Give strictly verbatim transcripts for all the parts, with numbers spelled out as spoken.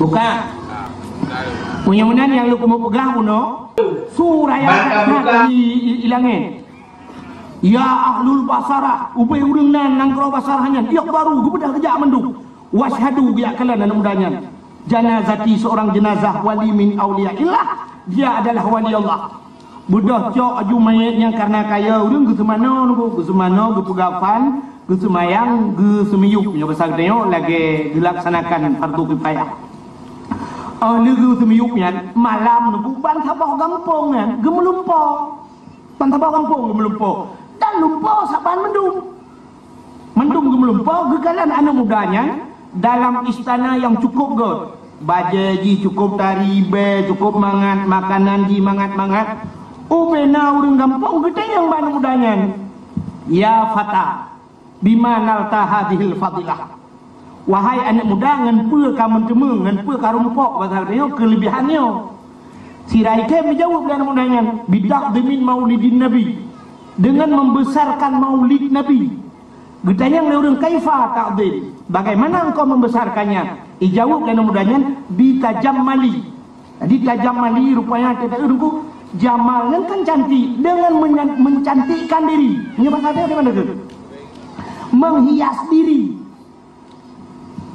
Buka. Meunyoe meunan nyang lôn keumeung peugah bunoe, su raya that-that i, i, i langét. Ya ahlul Basarah, ubé ureuëng nan nanggroe Basarah nyan, iqbaru, geubeudôh geujak mandum. Wasyhadu, geujak kalon aneuk muda nyan. Janazati, seorang jenazah wali min auliyaillah, dia adalah wali Allah. Beudôh cok aju manyét nyan kareuna kaya ureuëng geuseumanoe nunggu, geuseumanoe, geupeugah fan, geuseumayang, geuseumiyueb. Nyoe basa geutanyoe lagée geulaksanakan fardu kifayah. Oh lheueh geuseumiyueb nyan, malam nunggu ban saboh gampông nyan geumeulumpo. Ban saboh gampông geumeulumpo. Dan lumpo saban mandum. Mandum geumeulumpo geukalon aneuk muda nyan dalam istana nyang cukôp gét. Bajée jih cukôp tari, bée cukôp mangat, makanan jih mangat-mangat. Ubé na ureuëng gampông geutanyong bak aneuk muda nyan, "Ya fata, bima nalta hadhil fadilah?" Wahai aneuk muda, ngon peue ka meuteumé, ngon peue ka rumpok basa geutanyoe keuleubihan nyoe? Sira item geujaweueb lé aneuk muda nyan, "Bita'dhimin maulidin nabi." Dengan membesarkan maulid Nabi. Geutanyong lé ureuëng, "Kaifa ta'dhim?" Bagaimana engkau membesarkannya? Ijaweueb lé aneuk muda nyan, "Bitajammali." Jadi tajammali rupanya teuka ureuëng ku, jamal nyan kan cantik, dengan menyan-, mencantikkan diri. Nyoe basa dia di mana tu? Menghias diri.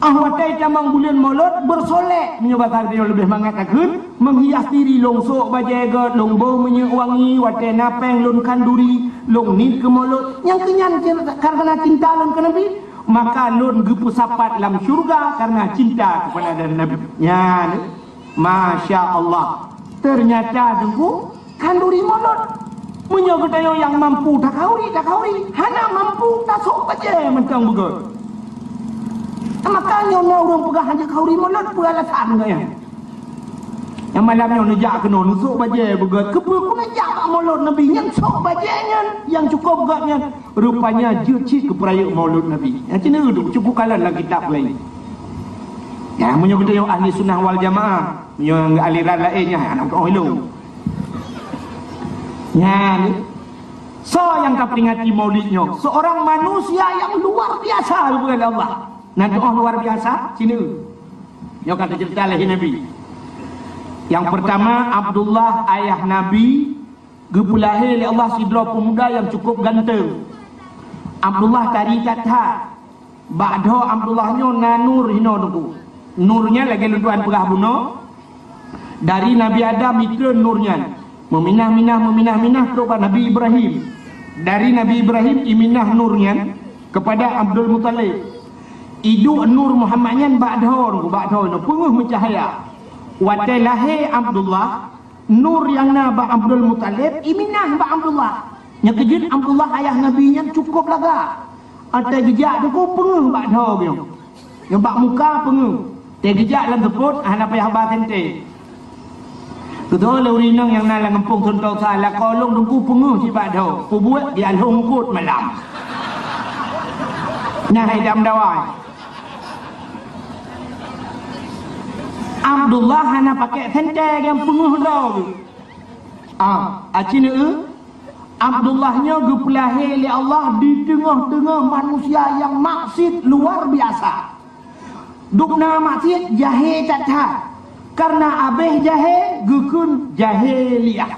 Ah watée tamong buleuen Molot, bersolek, meunyoe basa geutanyoe leubeh mangat takheun, menghias diri, lôn sôk bajée gét, lôn boh minyeuk wangi, watée na péng lôn khanduri, lôn niet keu Molot. Nyang keunyan kareuna cinta lôn keu Nabi, maka lôn geupeusapat lam syeuruga kareuna cinta keupada Nabi. Nyan. Masya Allah. Ternyata teungku khanduri Molot. Meunyoe geutanyoe nyang mampu takhanduri, takhanduri, hana mampu tasôk bajée mantong beugét. Maka nyoe na ureuëng peugah hana khanduri Molot, peue alasan geuh nyan? Nyang malam nyoe neujak keunoe neusôk bajée beugét. Keupeue ku neujak bak Molot Nabi nyan sôk bajée nyan nyang cukôp gét nyan? Rupanya jeuet cit keu peurayeuk Maulud Nabi. Nyang cit neuduek cukôp kalon lam kitab laén. Nyan meunyoe geutanyoe ahli sunnah wal jamaah, meunyoe aliran laén nyan hana meutu'oh ilong. Nyan soe nyang ka peringati Maulid nyoe? Seorang manusia yang luar biasa geupeugah lé Allah. Na tu'oh luar biasa? Sinoe. Nyoe ka teuceurita lé Nabi. Yang pertama, Abdullah ayah Nabi geupeulahé lé Allah sidroe peumuda nyang cukôp ganteng. Abdullah tari that-that. Bak dhoe Abdullah nyoe na nur hinoe teungku. Nur nyan lagée lôn tuan peugah bunoe, dari Nabi Adam jitreun nur nyan. Meuminah-minah, meuminah-minah trok bak Nabi Ibrahim. Dari Nabi Ibrahim iminah nur nyan keupada Abdul Muthalib. Iduek nur Muhammad nyan bak dhoe teungku, bak dhoe nyoe peungeuh meucahya. Watée lahé Abdullah, nur nyang na bak Abdul Muthalib iminah bak Abdullah. Nyang keujeuet Abdullah ayah Nabi nyan cukôp lagak. Watée geujak teungku peungeuh bak dhoe nyoe. Nyoe bak muka peungeuh. Watée geujak lam seupôt hana payah ba sente. Keudroe lé ureuëng inong nyang na lam gampông Suntosa lakoe lôn teungku peungeuh cit bak dhoe. Peubuet di alhong eungkôt malam. Nah hai dam dawai. Abdullah hana pakai sente nyang peungeuh droe. Ah, aci neu, Abdullah nyoe geupeulahé lé Allah di teungoh-teungoh manusia nyang maksiet luar biasa. Dubna maksiet jahé that-that. Kareuna abéh jahé geukheun jahiliah.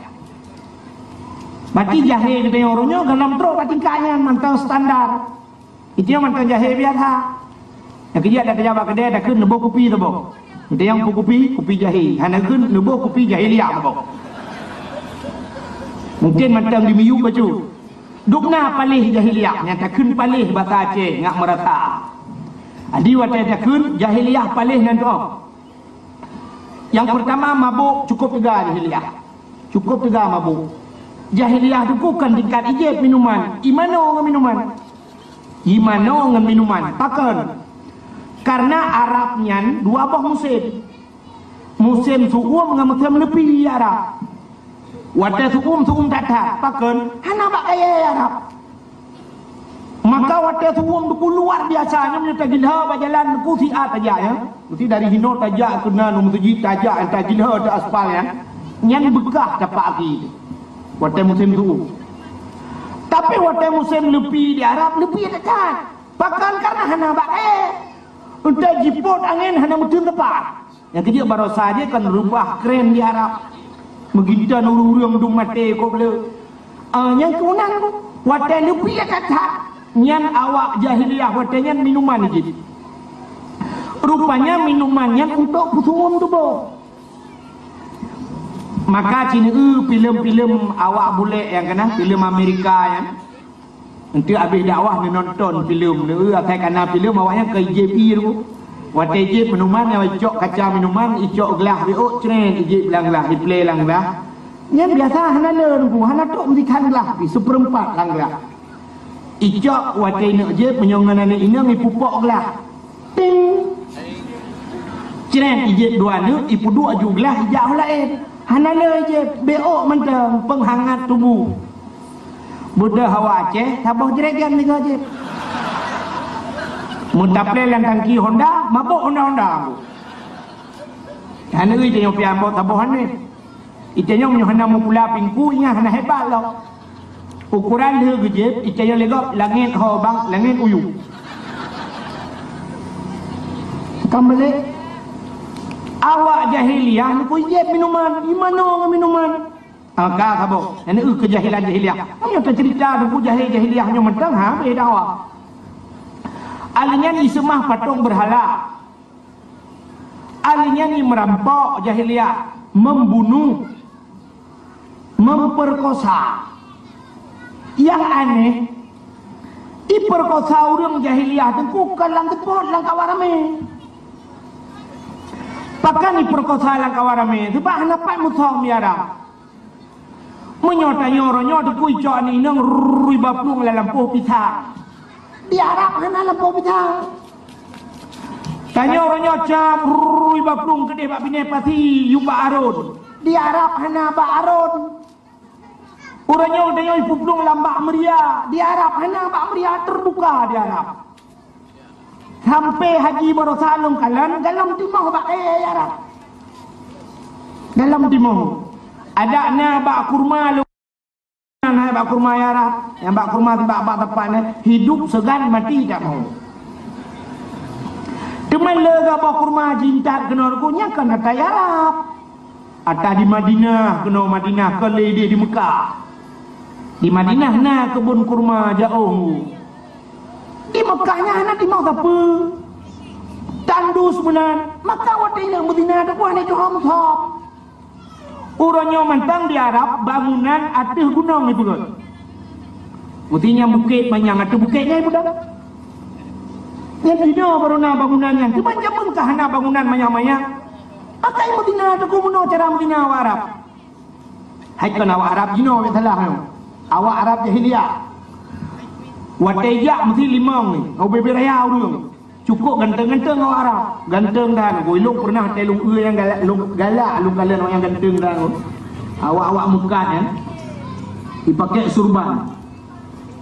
Berarti jahé geutanyoe uroe nyoe gohlom trok bak tingkat nyan mantong standar. Itu nyang mantong jahé biasa. Nyang keujeuet dak tajak bak keudè takheun neuboh kupi saboh. Geutanyoe peue kupi, kupi jahé. Hana kheun neuboh kupi jahiliah saboh. Mungkin mantong di miyueb bacut. Dubna paléh jahiliah, nyang takheun paléh basa Aceh ngat meurasa. Adi watée takheun jahiliah paléh nyan tu'oh. Nyang peurtama mabök cukôp teuga jahiliah. Cukôp teuga mabök. Jahiliah teungku kon tingkat ijép minuman, imanoe ngon minuman. Imanoe ngon minuman. Pakon? Kareuna Arab nyan dua boh musém. Musém su'uem ngon musém leupi di Arab. Watée su'uem, su'uem that-that, pakon? Hana bak kayée Arab. Maka watée su'uem teungku luar biasa, nyoe meunyoe tagilah bak jalan teungku siat tajak, ya. Meusti dari hinoe tajak keunan u meuseujid tajak, tagilah di aspal, ya. Nyan beukah tapak aki. Watée musém su'uem. Tapi watée musém leupi di Arab, leupi that-that. Pakon? Karena hana bak kayée. Untée jipot angén hana meuteun teupah. Nyang keujeuet barosa jih kon reubah kren di Arab. Meuginton ureuëng-ureuëng dum maté kok le. Ah, nyang keunong watée leupie that-that nyan awak jahiliyah watée nyan minuman jih. Rupanya minuman nyan untuk peusuum tuboh. Maka ci neu filem-filem awak bulek nyang kana, filem Amerika nyan. Enteuk habéh dakwah neunonton filem, neu asai kana filem awaknyan ka ijép ié tu. Watée ijép minuman nyang icok kaca minuman, icok glah biôk, cret, ijép lam glah, iplé lam glah. Nyan biasa hana le tu, hana trok meusikan glah, pi seupeurempat lam glah. Icok watée ineuk jép meunyoe ngon aneuk inong ipupok glah. Ting. Cret ijép dua neuk ipeuduek ju glah ijak u laén. Hana le ijép, biôk mantong peunghangat tuboh. Beudôh hawa Aceh, saboh jregen tiga jép. Meutaplé lam tangki Honda, mabôk Honda-Honda. Hana ui tanyoe pian bot saboh aneuk. Itanyoe meunyoe hana meupula pingku, ingat hana hebat lom. Ukuran lheueh geujép, itanyoe lé gob langét ho bang, langét u yup. Ka meulék. Awak jahiliyah nyoe kujép minuman, imanoe ngon minuman. Ah, ka saboh. Nyan eu keujahilan jahiliyah. Meunyoe teuceurita teungku jahil jahiliyah nyoe mantong, ha, beda awak. Ahli nyan iseumah patong beurhala. Ahli nyan i meurampok jahiliyah, membunuh, memperkosa. Nyang aneh, iperkosa ureuëng jahiliyah teungku kon lam teupot lam kawan ramé. Pakon iperkosa lam kawan ramé? Sebab hana pat musöm di Arab. Meunyoe tanyoe uroe nyoe teungku icok aneuk inong rui baplueng lam lampôh pisang. Di Arab hana lampôh pisang. Tanyoe uroe nyoe cam rui baplueng keudeh bak binéh pasi yub bak arôn. Di Arab hana bak arôn. Uroe nyoe tanyoe ipuplueng lam bak meuria. Di Arab hana bak meuria, terbuka di Arab. Sampai haji barosa lôn kalon, galom timoh bak kayée Arab. Galom timoh. Adak na bak kurma lôn, na bak kurma Arab. Nyang bak kurma sibak bak teumpat nyan, hidup seugan mati tak mau. Teuma lé gabah kurma jintat keunoe ruku, nyan kon ata Arab. Ata di Madinah, keunoe Madinah, kon lé idéh di Mekah. Di Madinah na keubon kurma jaoh. Di Mekah nyan hana timoh sapeue. Tandus meunan, maka watée inong beuzina teuh hana jihom-hom. Uroe nyoe mantong di Arab bangunan ateueh gunong ipeugét. Meusti nyang bukét manyang ateueh bukét nyan ipeugét. Nyan inoe baru na bangunan nyan. Teuma jameun ka hana bangunan manyang-manyang. Akai meuzina teungku meunoe cara meuzina awak Arab. Hai kon awak Arab jinoe nyang salah nyoe. Awak Arab jahiliyah. Watée jak meusti limong ni, ubé-bé raya ureuëng. Cukôp ganteng-ganteng awak Arab. Ganteng dan, ilong pernah teu lôn eu nyang galak, lôn galak lôn kalon awak nyang ganteng dan. Awak-awak Mekah nyan, ipakai surban.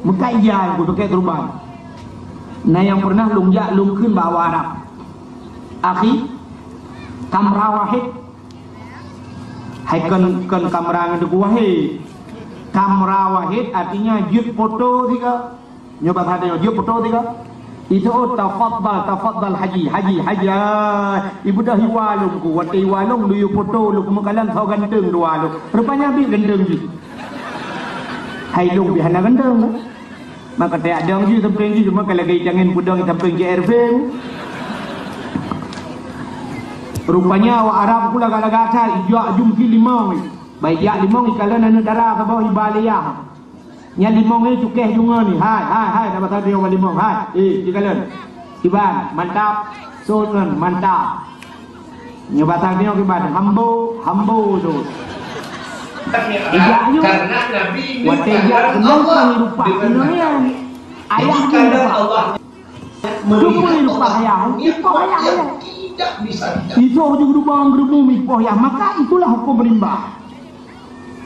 Meukat ija nyang kupakai keureuban. Na nyang pernah lôn jak lôn kheun bak awak Arab. Akhi, kamra wahid. Hai kon, kon kamra ngon teungku wahid. Kamra wahid artinya jeuet poto siga. Nyoe bahasa tanyoe, jeuet poto siga. Itu, oh, tafadhal, tafadhal haji, haji, haji. Ah, ibeudôh iwa lôn ku, watée iwa lôn, lôn yue poto lôn ku meukalan soe ganteng dua lôn. Rupanya bit ganteng jih. Hai lôn bit hana ganteng. Maka teuyak dong jih sampéng jih, cuma ka lagée jangan peudong sampéng J R V. Rupanya awak Arab ku lagak-lagak that, ijak jumki limong. Baik jak limong ikalon aneuk dara saboh iba lé yah. Nyan limong nyoe cukéh jungoe ni. Hai, hai, hai, dak basang nyoe limong. Hai, eh, jikalon. Iban, mantap. Sun ngon, mantap. Nyoe basang nyoe kiban, hambo, hambo tu. Ijak nyoe. Watée ijak keunoe pan rupak keunoe nyan. Ayah jih rupak. Rupa-rupa ayah, ipoh ayah, ayah. Ipoh juga lubang geureubu ipoh ayah, maka itulah hukum rimba.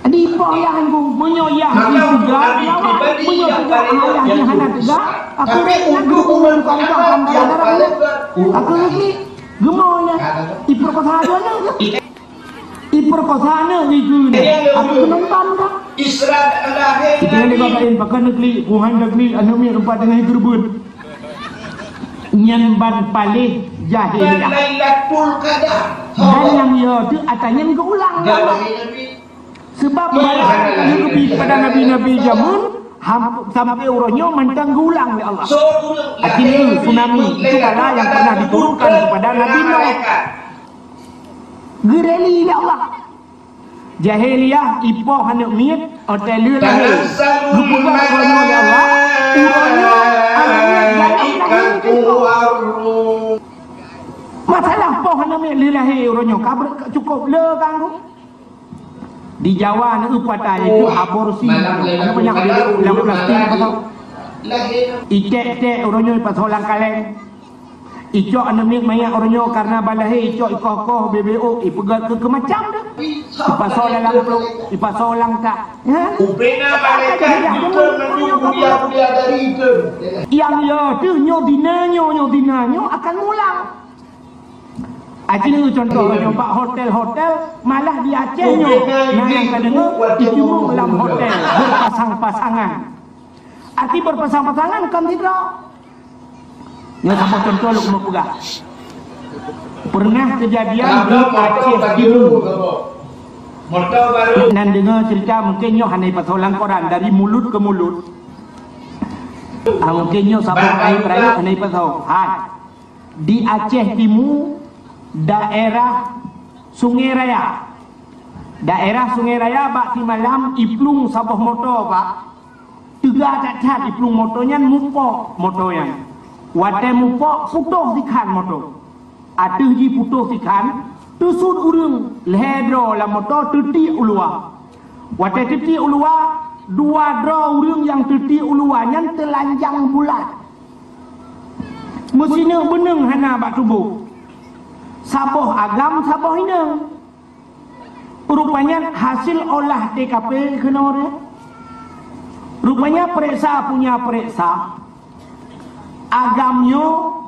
Di ipoh ayah tu, meunyoe ayah jih teuga, lawan, meunyoe teuga ayah jih hana teuga, aku rek nyan geureubu muka ubah pandai darah nyan. Aku rek ni, geumeunya, iperkosa aneuk nyan. Iperkosa aneuk nyan, aku penonton dah. Isra dan lahir Kita yang Nabi. Dikatakan pakai negeri, Tuhan negeri, aneuk nyan tempat dengan geureubeuen. Nyan ban paléh jahiliyah. Dan nyang yo teuh ata nyan geuulang lé Allah. Sebab malah geubri kepada nabi-nabi jameun, ham-, sampai uroe nyoe mantong geuulang lé Allah. Akhirnya tsunami itu bala yang pernah diturunkan kepada Nabi Nuh. Geureli lé Allah. Jahiliyah, ipoh aneuk miet, watèe lheueh lahé. Geupeugah uroe nyoe lé Allah, uroe nyoe aneuk miet galak lahé teuh. Masalah poh aneuk miet lheueh lahé uroe nyoe ka ber-, ka cukôp le ganggu. Di Jawa na eu patai itu aborsi. Banyak di lam plastik apa tau. Iték-iték uroe nyoe ipasoe lam kaleng. Icok aneuk miet manyak uroe nyoe karena ban lahé icok ikoh-koh B B O, ipeugöt keu, keu macam tu. Ipasoe dalam plôk, ipasoe lam tak. Ha? Ubena malaikat bukan mandum bulia-bulia dari itu. Nyang yo teuh nyoe dina nyoe, nyoe dina nyoe akan mulang. Aci lé contoh nyoe bak hotel-hotel, malah di Aceh nyoe. Nah, nyang ka deungoe, icumong lam hotel, berpasang-pasangan. Arti berpasang-pasangan kon sidroe. Nyoe saboh contoh lôn keumeung peugah. Pernah kejadian di Aceh Timu. Nan deungoe cerita mungkin nyoe hana ipasoe lam koran, dari mulut ke mulut. Ah, mungkin nyoe saboh aib rayeuk hana ipasoe. Hai. Di Aceh Timu, daerah Sungai Raya. Daerah Sungai Raya bak simalam iplueng saboh moto, Pak. Teuga that-that iplueng moto nyan, mupok moto nyan. Watèe mupok, putôh sikhan moto. Ateueh jih putôh sikhan, teusut ureueng lhèe droe lam moto teutiek u luwa. Watèe teutiek u luwa, dua droe ureueng nyang teutiek u luwa nyan teulanjang bulat. Meusineuk beuneueng hana bak tuboh. Saboh agam, saboh inong. Rupanya hasil olah T K P keunoe. Rupanya peuriksa punya peuriksa. Agam nyoe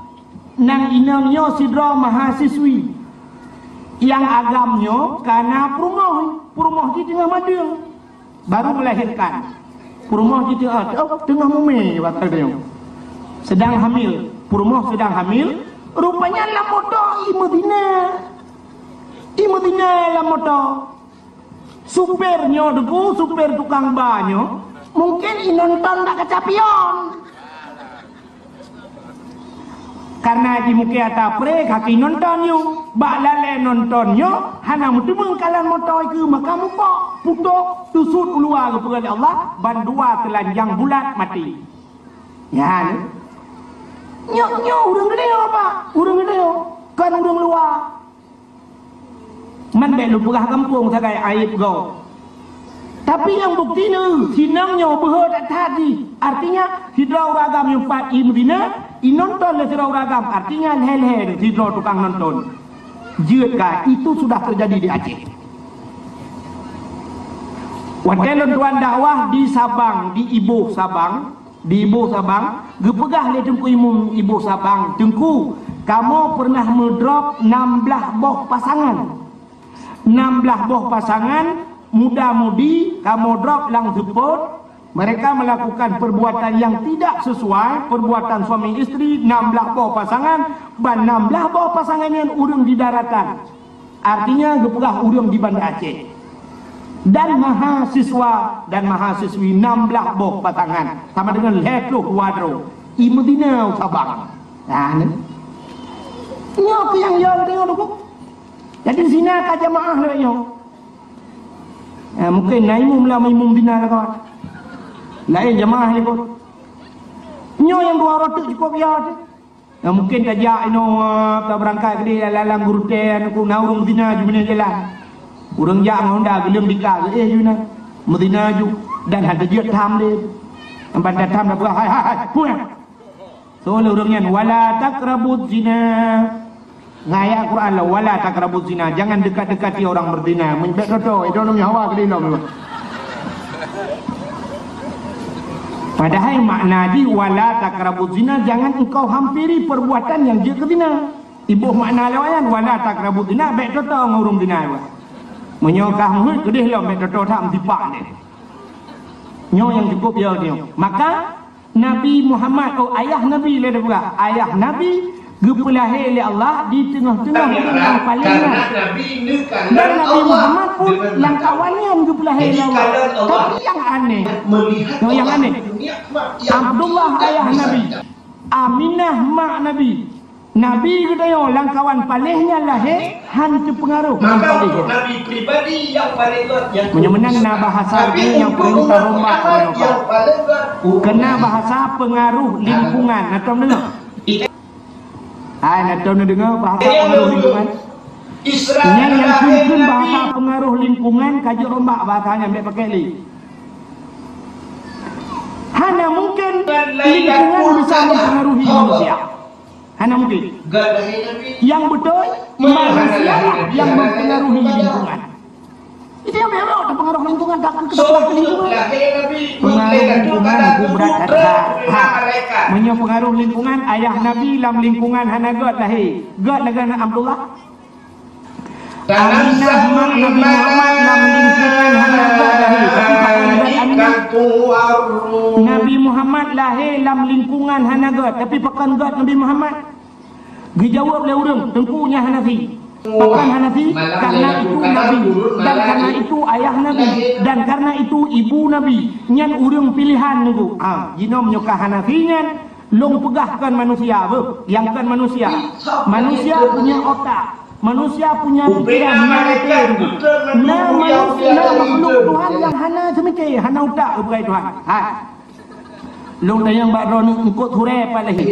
nang inong nyoe sidroe mahasiswi. Nyang agam nyoe kana peurumoh, peurumoh jih teungoh madeueng. Baru melahirkan. Peurumoh jih teungoh, oh, teungoh mumè, kata dia. Sedang hamil. Peurumoh sedang hamil. Rupanya lam moto i meuzina. I meuzina lam moto. Supir nyoe Teungku, supir tukang ba nyoe, mungkin i nonton bak kaca pion. Karena jih mungkin ata pré ka ki nonton nyoe, bak lalè nonton nyoe, hana meuteumeung kalon moto i keue, maka mupok, putôh, teusut u luwa geupeugah lé Allah, ban dua teulanjang bulat maté. Nyan. Nyoe, nyoe ureueng geutanyoe, Pak, ureueng geutanyoe, kon ureueng luwa. Man bèk lôn peugah gampông sagai aib gob. Tapi nyang bukti nyoe, sinong nyoe beuhe that-that jih. Artinya, sidroe ureueng agam nyang pat i meuzina, i nonton lé sidroe ureueng agam. Artinya, lhèe-lhèe sidroe tukang nonton. Jeuet ka, itu sudah terjadi di Aceh. Watèe lôn tuan dakwah di Sabang, di Iboh Sabang, Di Iboh Sabang, geupeugah lé Teungku Imum Iboh Sabang, "Teungku, kamoe pernah meudrop nam blaih boh pasangan. Nam blaih boh pasangan, muda-mudi, kamoe drop lam seupôt, mereka melakukan perbuatan yang tidak sesuai, perbuatan suami isteri, nam blaih boh pasangan, ban nam blaih boh pasangan nyan ureueng di daratan." Artinya geupeugah ureueng di Banda Aceh. Dan mahasiswa dan mahasiswi nam blaih boh pasangan, sama dengan lhèe ploh dua droe. I meuzina u Sabang. Nah, ni. Nyoe keuh nyang yo tengok tu. Jadi zina ka jamaah lagèe nyoe. Ha, mungkin na imum lah, imum zina lah kawan. Laén jamaah ni pun. Nyoe nyang dua ratus cukup ya tu. Nah, mungkin tajak inoe, eh, tabeurangkat keudéh lam, lam gurutèe, na ureueng zina ju meunan jalan. Ureueng jak ngon honda geuleueng dika geuéh ju na. Meuzina ju dan hana jeuet tham lé. Ban tatham na peugah, "Hai, hai, hai, pulang." Soe lé ureueng nyan, "Wala taqrabuz zina." Ngon ayat Quran lah, "Wala taqrabuz zina." Jangan dekat-dekati orang berzina. Meunyo bèk toto, itu namanya hawa keudéh lom. Padahai makna jih, "Wala taqrabuz zina", jangan engkau hampiri perbuatan yang jeuet keu zina. Iboh makna lewat nyan, "Wala taqrabuz zina", bèk toto ngon ureueng zina. Meunyoe ka meuheuet keudéh lom, bèk toto that meusipak deh. Nyoe nyang cukup ya nyoe. Maka, Nabi Muhammad, oh, ayah Nabi lé dipeugah. Ayah Nabi geupeulahé lé Allah di teungoh-teungoh ureuëng nyang paleng nyan. Dan Nabi Muhammad pun lam kawan nyan geupeulahé lé Allah. Tapi nyang aneh, nyang aneh, Abdullah ayah Nabi, Aminah mak Nabi, Nabi geutanyoe lam kawan paleng nyan lahé han teupeungaruh. Maka untuk Nabi pribadi yang paling kuat, yang Meunyoe meunan na bahasa Tapi nyang untuk perlu umat tarombak Muhammad yang paling kuat, kena bahasa pengaruh lingkungan. Atau mendengar? Hai, atau mendengar bahasa pengaruh lingkungan? Nyan nyang kheun-kheun bahasa pengaruh lingkungan ka jeuet rombak bahasa nyan, bèk pakai lé. Hana mungkin lingkungan bisa mempengaruhi manusia. Hana mungkin. Yang betul, manusia lah yang mempengaruhi lingkungan. Itu yang berok terpengaruh lingkungan, tak kita pengaruh lingkungan. Pengaruh lingkungan aku berat that. Ha. Meunyoe pengaruh lingkungan, ayah Nabi lam lingkungan hana gèt lahé. Gèt lagèe Abdullah. Aminah mak Nabi Muhammad lam lingkungan hana gèt lahé, tapi pakon gèt Aminah. Nabi Muhammad lahé lam lingkungan hana gèt, tapi pakon gèt Nabi Muhammad. Geujaweueb lé ureuëng, Teungku, nyan Hanafi. Pakon Hanafi? Karena itu Nabi, dan karena itu ayah Nabi, dan karena itu ibu Nabi. Nyan ureuëng pilihan Teungku. Ah, jinoe meunyoe ka Hanafi nyan, lôn peugah kon manusia, beuh, nyang kon manusia. Manusia punya otak. Manusia punya pikiran, na malaikat, na manusia, na makhluk Tuhan nyang hana seumiké, hana utak geupeugah Tuhan. Hai. Lôn tanyong bak droeneuh, eungkôt huré pat lahé?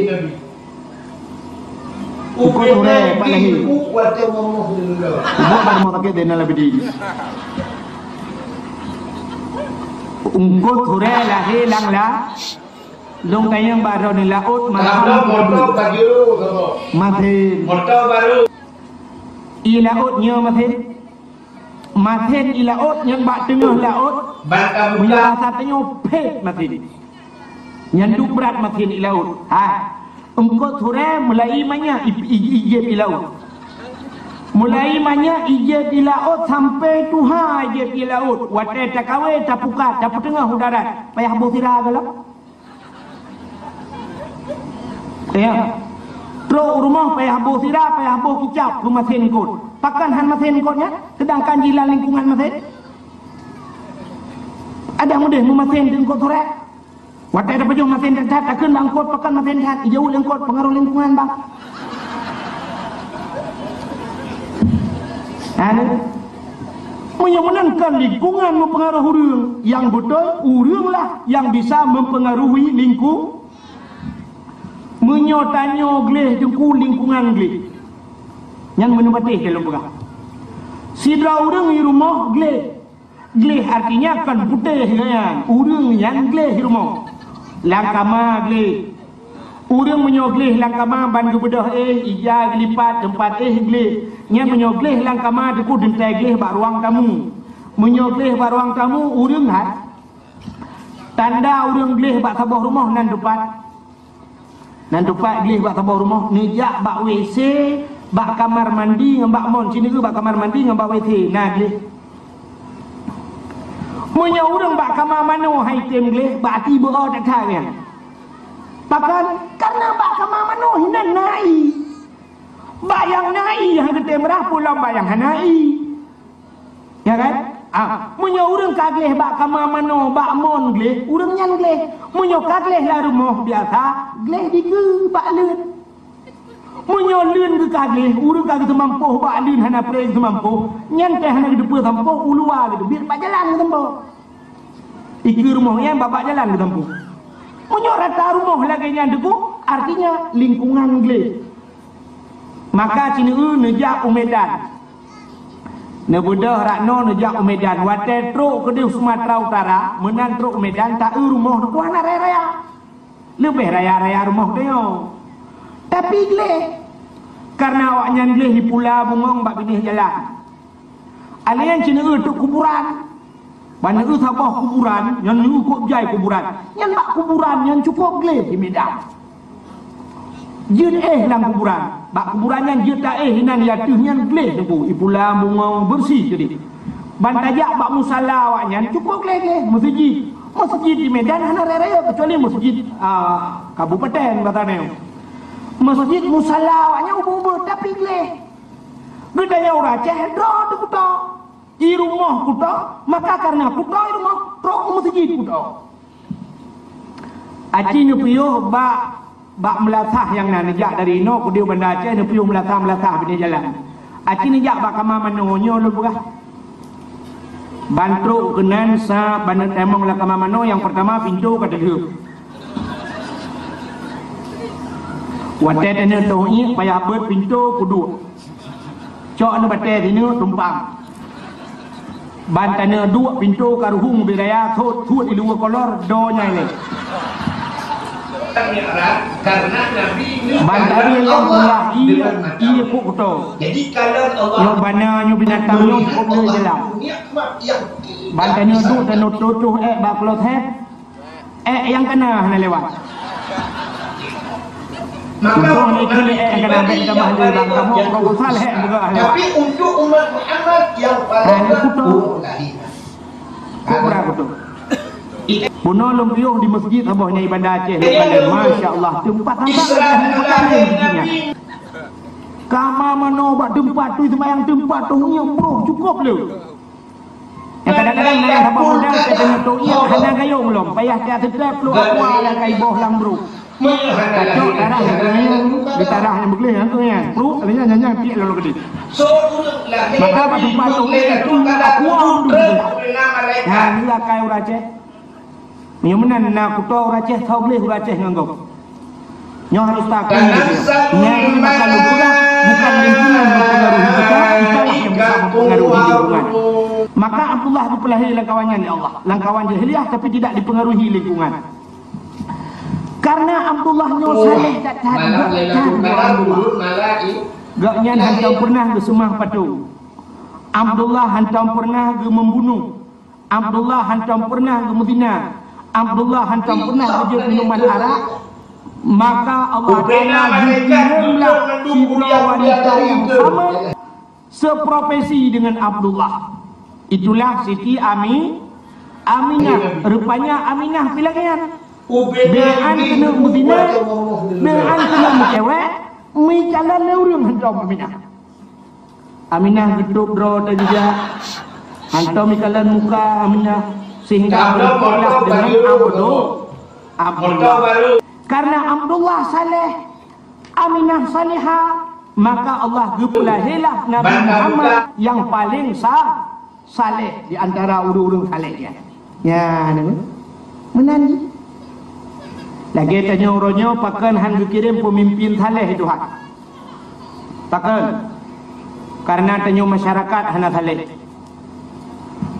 Eungkôt huré pat lahé? Buet bak rumoh sakét Zainal Abidin. Eungkôt huré lahé lam la-, lôn tanyong bak droeneuh, laôt, malam, moto, baju, sama. Masin. Moto baru. Ie laôt nyoe masin. Masin ie laôt nyang bak teungoh laôt. Bantang buta. Meunyoe basa tanyoe phét masin. Nyan duek brat masin ie laôt. Hai. Eungkôt huré meulai manyak i, i, i jieb ie laôt. Meulai manyak i jieb ie laôt sampai tuha i jieb ie laôt. Watèe takawe, tapukat, tapeuteungoh u darat. Payah boh sira galak. Ya. Trok u rumoh payah boh sira, payah boh kicap keu masin eungkôt. Pakon han masin eungkôt nyan, seudangkan jih lam lingkungan masin? Adak meudeh meumasin di eungkôt huré. Watèe tapajoh masin that-that, takheun bak eungkôt pakon masin that, ijaweueb lé eungkôt pengaruh lingkungan, bang. Halo. Meunyoe meunan kan lingkungan mempengaruhi ureuëng, yang beutôi ureuëng lah yang bisa mempengaruhi lingku-, meunyoe tanyoe gleh teungku lingkungan gleh. Nyan meuneubatéh dalam peugah. Sidroe ureuëng di rumoh gleh. Gleh artinya kon putéh nyan, ureuëng nyan gleh di rumoh. Lam kama gleh. Ureuëng meunyoe gleh lam kama ban geubeudôh éh, ija geulipat teumpat éh gleh. Nyan meunyoe gleh lam kama teungku teuntèe gleh bak ruang tamu. Meunyoe gleh bak ruang tamu, ureuëng that. Tanda ureuëng gleh bak saboh rumoh nan teumpat. Nan teumpat gleh bak saboh rumoh, neujak bak W C, bak kamar mandi ngon bak mon, sineuk bak kamar mandi ngon bak W C, na gleh. Meunyoe ureuëng bak kama manoe han item gleh, bak até beu-o that-that nyan. Pakon? Karena bak kama manoe hinan na ie. Bak nyang na ie han geutem rhah, peue lom bak nyang hana ie. Ya kan? Ah, meunyoe ureuëng ka gleh bak kama manoe, bak mon gleh, ureuëng nyan gleh. Meunyoe ka gleh lam rumoh biasa, gleh dikeue bak leuen. Meunyoe leuen geuh ka gleh, ureuëng ka geuseumampôh bak leuen hana preh geuseumampôh, nyan teuh hana geuteupeue sampôh, u luwa geuteubiet bak jalan geusampôh. Dikeue rumoh nyan bak, bak jalan geusampôh. Meunyoe rata rumoh lagèe nyan teungku, artinya lingkungan gleh. Maka sineuk neujak u Medan. Neubeudôh rot noe neujak u Medan. Watèe trok keudéh Sumatera Utara, meunan trok u Medan, taeu rumoh teungku hana raya-raya. Leubeh raya-raya rumoh tanyoe. Tapi gleh. Karena awaknyan gleh di pula bungong bak binéh jalan. Alèh nyan sineuk trok kuburan. Ban neuk saboh kuburan, nyan neuk kok jai kuburan. Nyan bak kuburan nyan cukôp gleh di Medan. Jeuet éh lam kuburan. Bak kuburan nyan jeuet taéh inan di ateueh nyan gleh teungku, di pula bungong beureusi keudéh. Ban tajak bak musala awaknyan cukôp gleh-gleh, meuseujid. Masjid di Medan hana raya-raya, kecuali masjid, ah, kabupaten, bahasa nyoe. Masjid musala awaknyan ubit-ubit, tapi gleh. Geutanyong ureueng Aceh, droe teuh kuto. I rumoh kuto, maka karena kuto i rumoh, trok u masjid kuto. Aci neupiôh bak, bak meulasah nyang na, neujak dari inoe keudéh Banda Aceh, neupiôh meulasah-meulasah binéh jalan. Aci neujak bak kama manoe nyoe lôn peugah. Ban trok keunan sa ban tamong lam kama manoe, nyang peurtama pintoe ka teulheueh. Watèe taneuk toh iék payah beuet pintoe kuduek. Cok aneuëk batèe sineuk tumpang. Ban taneuk duek pintoe ka ruhueng ubé raya, thot-thot i luwa kolor, do nyang lé. Ban taneuk nyang pula ié, ié puk kuto. Nyoe bana, nyoe binatang, nyoe puk le dalam. Ban taneuk duek, taneuk toh-toh ék bak kloset. Ék nyang kana hana lewat. Maka untuk ni kili ék nyang kana bèk tamah lé bang kamoe, proposal ék buka lewat. Tapi untuk umat Muhammad yang paling kuto. Kubra kuto. Bunoe lôn piôh di masjid saboh nyang i Banda Aceh, lôn kalon, masya Allah, teumpat sampah. Kama manoe bak teumpat tu, seumayang teumpat tu, nyoe broh, cukup lé. Nyang kadang-kadang na nyang saboh modal, ka teungoh toh iék, hana gayông lom, payah that seutep pluek aqua lam kaiboh lam brôk. Kacok darah nyang keunyang, di darah nyang beugleh nyang keunyang. Brôk, lagèe nyan, nyan, nyan, piek lom keudéh. Maka bak teumpat toh iék, pluek aqua dum. Nyan, inilah akai ureueng Aceh. Meunyoe meunan na kuto ureueng Aceh, soe gleh ureueng Aceh ngon gob. Nyoe harôh taakui. Nyan maka lôn peugah, bukan lingkungan mempengaruhi kita, kita lah yang bisa mempengaruhi lingkungan. Maka Abdullah geupeulahé lam kawan nyan lé Allah, lam kawan jahiliyah, tapi tidak dipengaruhi lingkungan. Karena Abdullah nyoe saleh that-that, geuh that-that Abdullah. Gobnyan hantom pernah geuseumah patung. Abdullah hantom pernah geumeubunoh. Abdullah hantom pernah geumeuzina. Abdullah hantom pernah geujok minuman arak. Maka Allah Taala geukirém lah sidroe wanita nyang sama seprofesi dengan Abdullah. Itulah Siti Ami-, Aminah. Rupanya Aminah pih lagèe nyan. Bèk an keuneuk meuzina, bèk an keuneuk meucewek, meuikalon lé ureueng hantom Aminah. Aminah geutôb droe teuh geujak, hantom ikalon muka Aminah, sehingga berhentilah dengan Abdu-, Abdullah. Karena Abdullah saleh, Aminah salihah, maka Allah geupeulahèlah Nabi Muhammad nyang paleng sa-, saleh di antara ureueng-ureueng saleh nyan. Nyan, meunan jih. Lagèe tanyoe uroe nyoe pakon han geukirém peumimpin saleh Tuhan. Pakon? Karena tanyoe masyarakat hana saleh.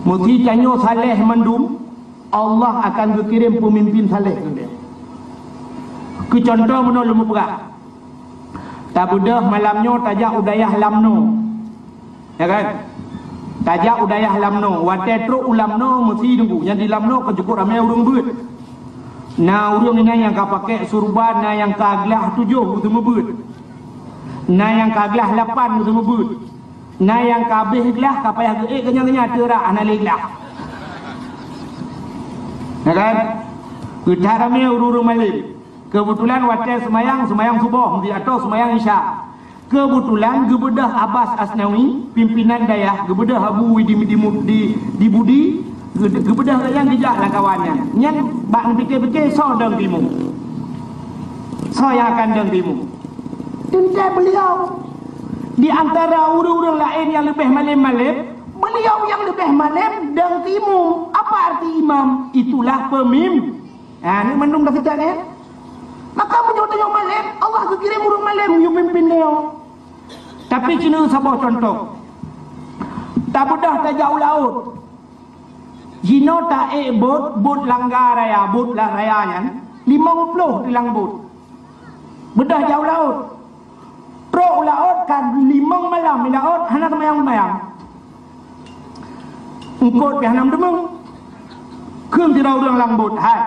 Meusé tanyoe saleh mandum, Allah akan geukirém peumimpin saleh keu geutanyoe. Keu contoh, meunoe lôn peugah. Tabeudôh malam nyoe tajak u dayah Lamno. Ya kan? Tajak u dayah Lamno. Watèe trok u Lamno, meusé deungö. Nyan di Lamno ka cukôp ramè ureueng beuet. Na ureueng inan nyang ka pakè surban, na nyang ka glah tujoh beuseumeubeuet. Na nyang ka glah lapan beuseumeubeuet. Na nyang ka abéh glah, ka payah geuék keunyan-keunyan, teurak hana lé glah. Ya kan? Peue that ramè ureueng-ureueng malém. Keubeutulan watèe seumayang, seumayang suboh, di atau seumayang isya. Keubeutulan geubeudôh Abbas Asnawi, pimpinan dayah, geubeudôh Abu di, di, di, di Budi, geu-, geubeudôh lagèe nyan geujak lam kawan nyan. Nyan bak neupike-pike soe dong timu. Soe nyang akan dong timu. Teuntèe beuliau. Di antara ureueng-ureueng laén nyang leubeh malém-malém, beuliau nyang leubeh malém dong timu. Apa arti imam? Itulah pemim-, Ha, ni mandum dah seujak nyan. Maka meunyoe tanyoe malém, Allah geukirém ureueng malém yue pimpin tanyoe. Tapi keuneuk saboh contoh. Tabeudôh tajak u laôt. Jinoe taék bot, bot langga raya, bot la-, raya nyan, limong ploh di lam bot. Beudôh jak u laôt. Trok u laôt ka limong malam di laôt hana seumayang-seumayang. Eungkôt pih hana meuteumeung. Kheun sidroe ureueng lam bot, "Hai,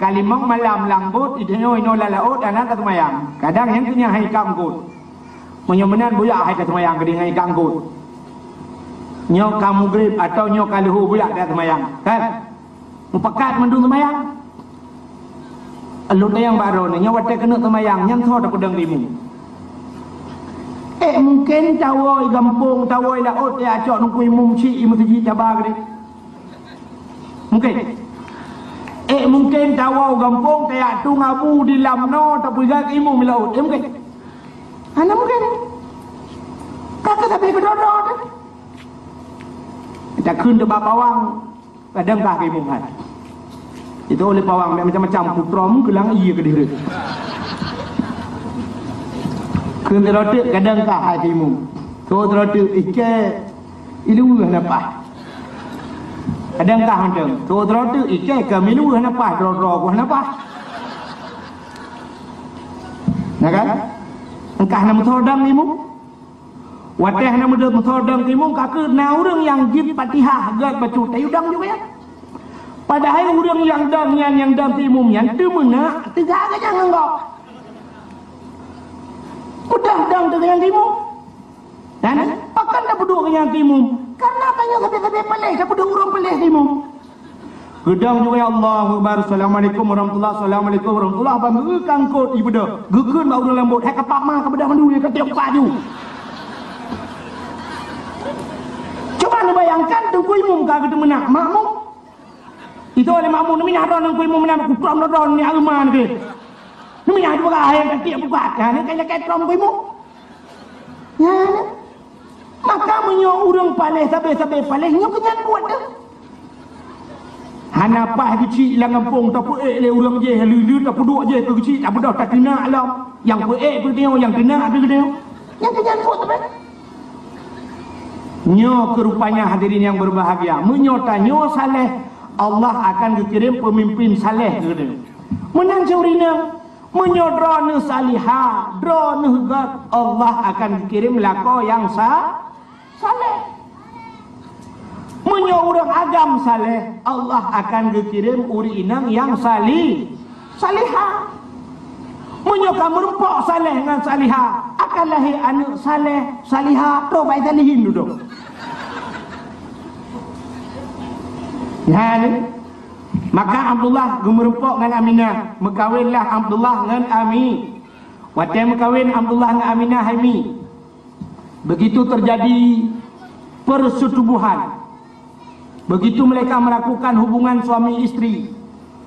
ka limong malam lam bot, i tanyoe inoe lam laôt hana taseumayang." Kadang nyang keunyan hai ka eungkôt. Meunyoe meunan buyak hai taseumayang keudéh ngon hai ka eungkôt. Nyoe ka meugrib atau nyoe ka leuhô buyak taseumayang, kan? Mupakat mandum seumayang. Lôn tanyong bak droeneuh, nyoe watée keuneuk seumayang, nyan soe tapeudong keu imum? Eh, mungken tawoe gampông, tawoe laôt, tacok nungku imum chik i meuseujid taba keudeh. Mungken. Eh, mungken tawoe gampông, tajak tueng abu di lam noe, tapeugah keu imum laôt. Eh, mungken. Hana mungken. Ka keu sabe keudroe-droe teuh. Takheun teuh bak pawang. Kadang kah keu imum hai. Itu oleh pawang macam-macam, putrom keulang iya keudeh. Kheun teuroteuk kadang kah hai keu imum. Tho teuroteuk ikai iluweuh hana paih. Kadang kah mantong. Tho teuroteuk ikai ka miluweuh hana paih, droe-droe ku hana paih. Nah kan? Engkah na meusoe dang imum. Watée na meusoe dang imum, ka keuh na ureuëng nyang jeuet Fatihah gét bacut, tayue dang juga ya. Padahai ureuëng nyang dang nyan, nyang dang imum nyan teumeunak teuga geuh nyang ngon gob. Udah dang teuga nyang imum. Dan pakon tapeuduek geuh nyang imum? Karena tanyoe sabe-sabe paléh, tapeuduek ureuëng paléh imum. Geudong juga ya Allahu Akbar, Assalamualaikum warahmatullah, Assalamualaikum warahmatullah, ban geuh kangkot ibeudôh. Geukheun bak ureuëng lambot, hai kapap ma ka beudôh mandum, ka tiok paju. Cuba neubayangkan teungku imum ka geuteumeunak makmum. Itu oleh makmum neuminah droe teungku imum meunan kutrom droe ni aeuman ke. Neuminah juga hai ka tiok buka. Ha ni kan jakai trom teungku imum. Ya, ya. Maka meunyoe ureuëng paléh sabe-sabe paléh, nyoe keunyan buet deh. Hana paih geuchik lam gampông, tapeuék lé ureuëng jéh, leu-leu tapeuduek jéh keu geuchik, tabeudôh tateunak lom. Nyang peuék keu geutanyoe, nyang teunak keu geutanyoe. Nyang keunyan buet sabe. Nyoe keurupanya hadirin yang berbahagia. Meunyoe tanyoe saléh, Allah akan geukirém peumimpin saléh keu geutanyoe. Meunan cit ureuëng inong, meunyoe droeneuh salihah, droeneuh gét, Allah akan geukirém lakoe nyang sa-, saléh. Meunyoe ureuëng agam saléh, Allah akan geukirém ureuëng inong nyang sali-, salihah. Meunyoe ka meurumpok saléh ngon salihah, akan lahé aneuëk saléh, salihah, troh bak salihin dudoe. Nyan. Maka Abdullah geumeurumpok ngon Aminah, meukawenlah Abdullah ngon Ami. Watée meukawen Abdullah ngon Aminah hai Mi, begitu terjadi persetubuhan, begitu mereka melakukan hubungan suami istri,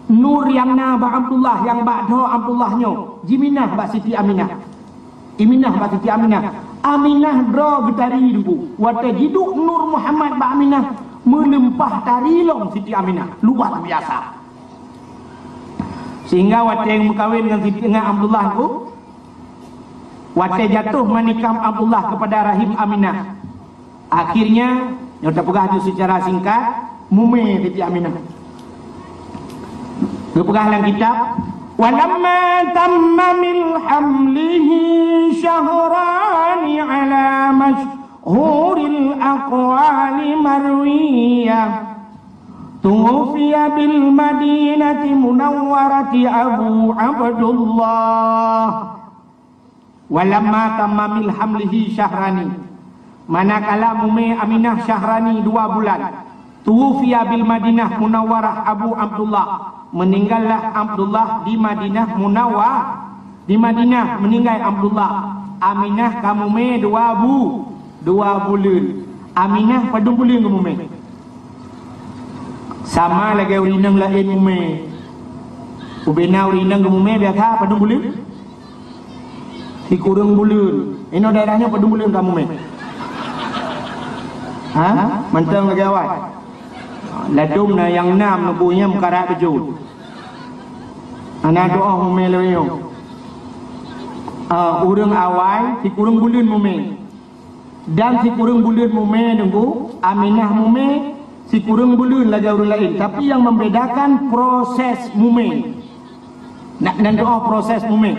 nur nyang na bak Abdullah nyang bak dhoe Abdullah nyoe jiminah bak Siti Aminah. Iminah bak Siti Aminah. Aminah droe geutari teungku. Watée jiduek Nur Muhammad bak Aminah, meulimpah tari lom Siti Aminah. Luar biasa. Sehingga watée meukawen ngon Siti, ngon Abdullah teungku, watée jatuh manikam Abdullah kepada rahim Aminah, akhirnya, nyoe tapeugah ju secara singkat, mumé Siti Aminah. Geupeugah lam kitab, "Walamma tamma min hamlihi syahrani ala masyhuril aqwali marwiyah, tuwufiya bil Madinati Munawwarati Abu Abdullah." "Walamma tamma min hamlihi syahrani." Manakala mumé Aminah syahrani dua bulan, tuwufiya bil Madinah Munawwarah Abu Abdullah, meuninggallah Abdullah di Madinah Munawwarah, di Madinah meuninggai Abdullah. Aminah ka mumé dua bu-, dua buleuen. Aminah padum buleuen geumumé? Sama lagée ureuëng inong laén mumé. Ubena ureuëng inong geumumé biasa padum buleuen? Sikureueng buleuen. Inoe daerah nyoe padum buleuen ka mumé? Ha? Mantong lagée awai. Ladom na nyang nam neubu nyang meukarat beujeuet. Hana doá mumé lagée nyoe. Ah, ureuëng awai sikureueng buleuen mumé. Dan sikureueng buleuen mumé teungku, Aminah mumé sikureueng buleuen lagée ureuëng laén. Tapi yang membedakan proses mumé. Nak nan doá proses mumé.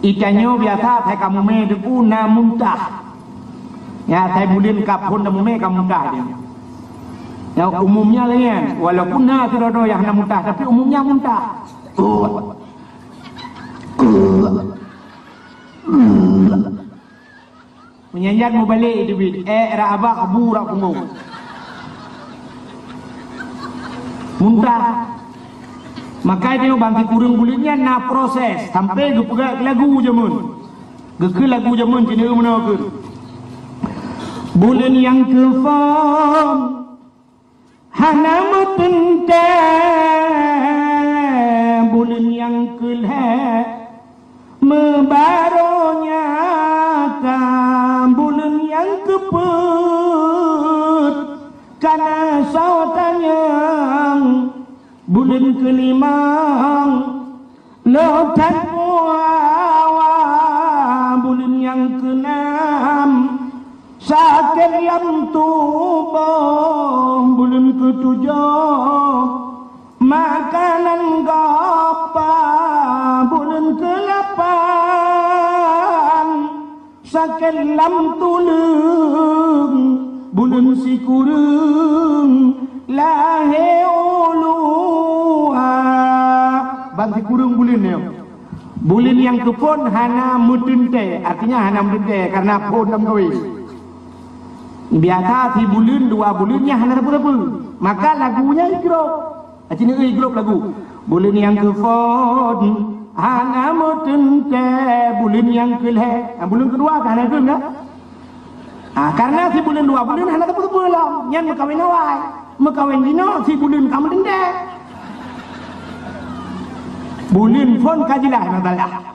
Itanyoe biasa asai ka mumé teungku na muntah. Ya, asai buleuen ka phon na mumé ka muntah dia. Ya, umumnya laén, walaupun na sidroe-droe nyang na muntah, tapi umumnya muntah. Meunyan-nyan mubalek teubiet, ék rab abah, bu rab punggong. Muntah. Maka tanyoe ban sikureueng buleuen nyan na proses sampai geupeugah lagu jameun. Geukheun lagu jameun cit meunoe keuh. Buleuen nyang keuphôn hana meuteuntée, buleuen nyang keulhée meubarô nyata, buleuen nyang keupeuet kana soe tanyong, buleuen keulimong lôn that puawa, buleuen nyang keunam sakét lam tuboh, buleuen keutujoh makanan gapa, buleuen keulapan sakét lam tuleueng, buleuen sikureueng lahé u luwa. Ban sikureueng buleuen nyoe. Buleuen nyang keuphôn hana meuteuntée, artinya hana meuteuntée karena phôn lam kawin. Biasa sibuleuen dua buleuen nyan hana sapeue-sapeue. Maka lagu nyan igrôp. Aci neueu igrôp lagu. Buleuen nyang keuphôn hana meuteuntée, buleuen nyang keulhée. Ah, buleuen keudua ka hana kheun ka? Ah, karena sibuleuen dua buleuen hana sapeue-sapeue lom. Nyan meukawen awai. Meukawen jinoe sibuleuen ka meuteuntée. Buleuen phôn ka jeulaih masalah.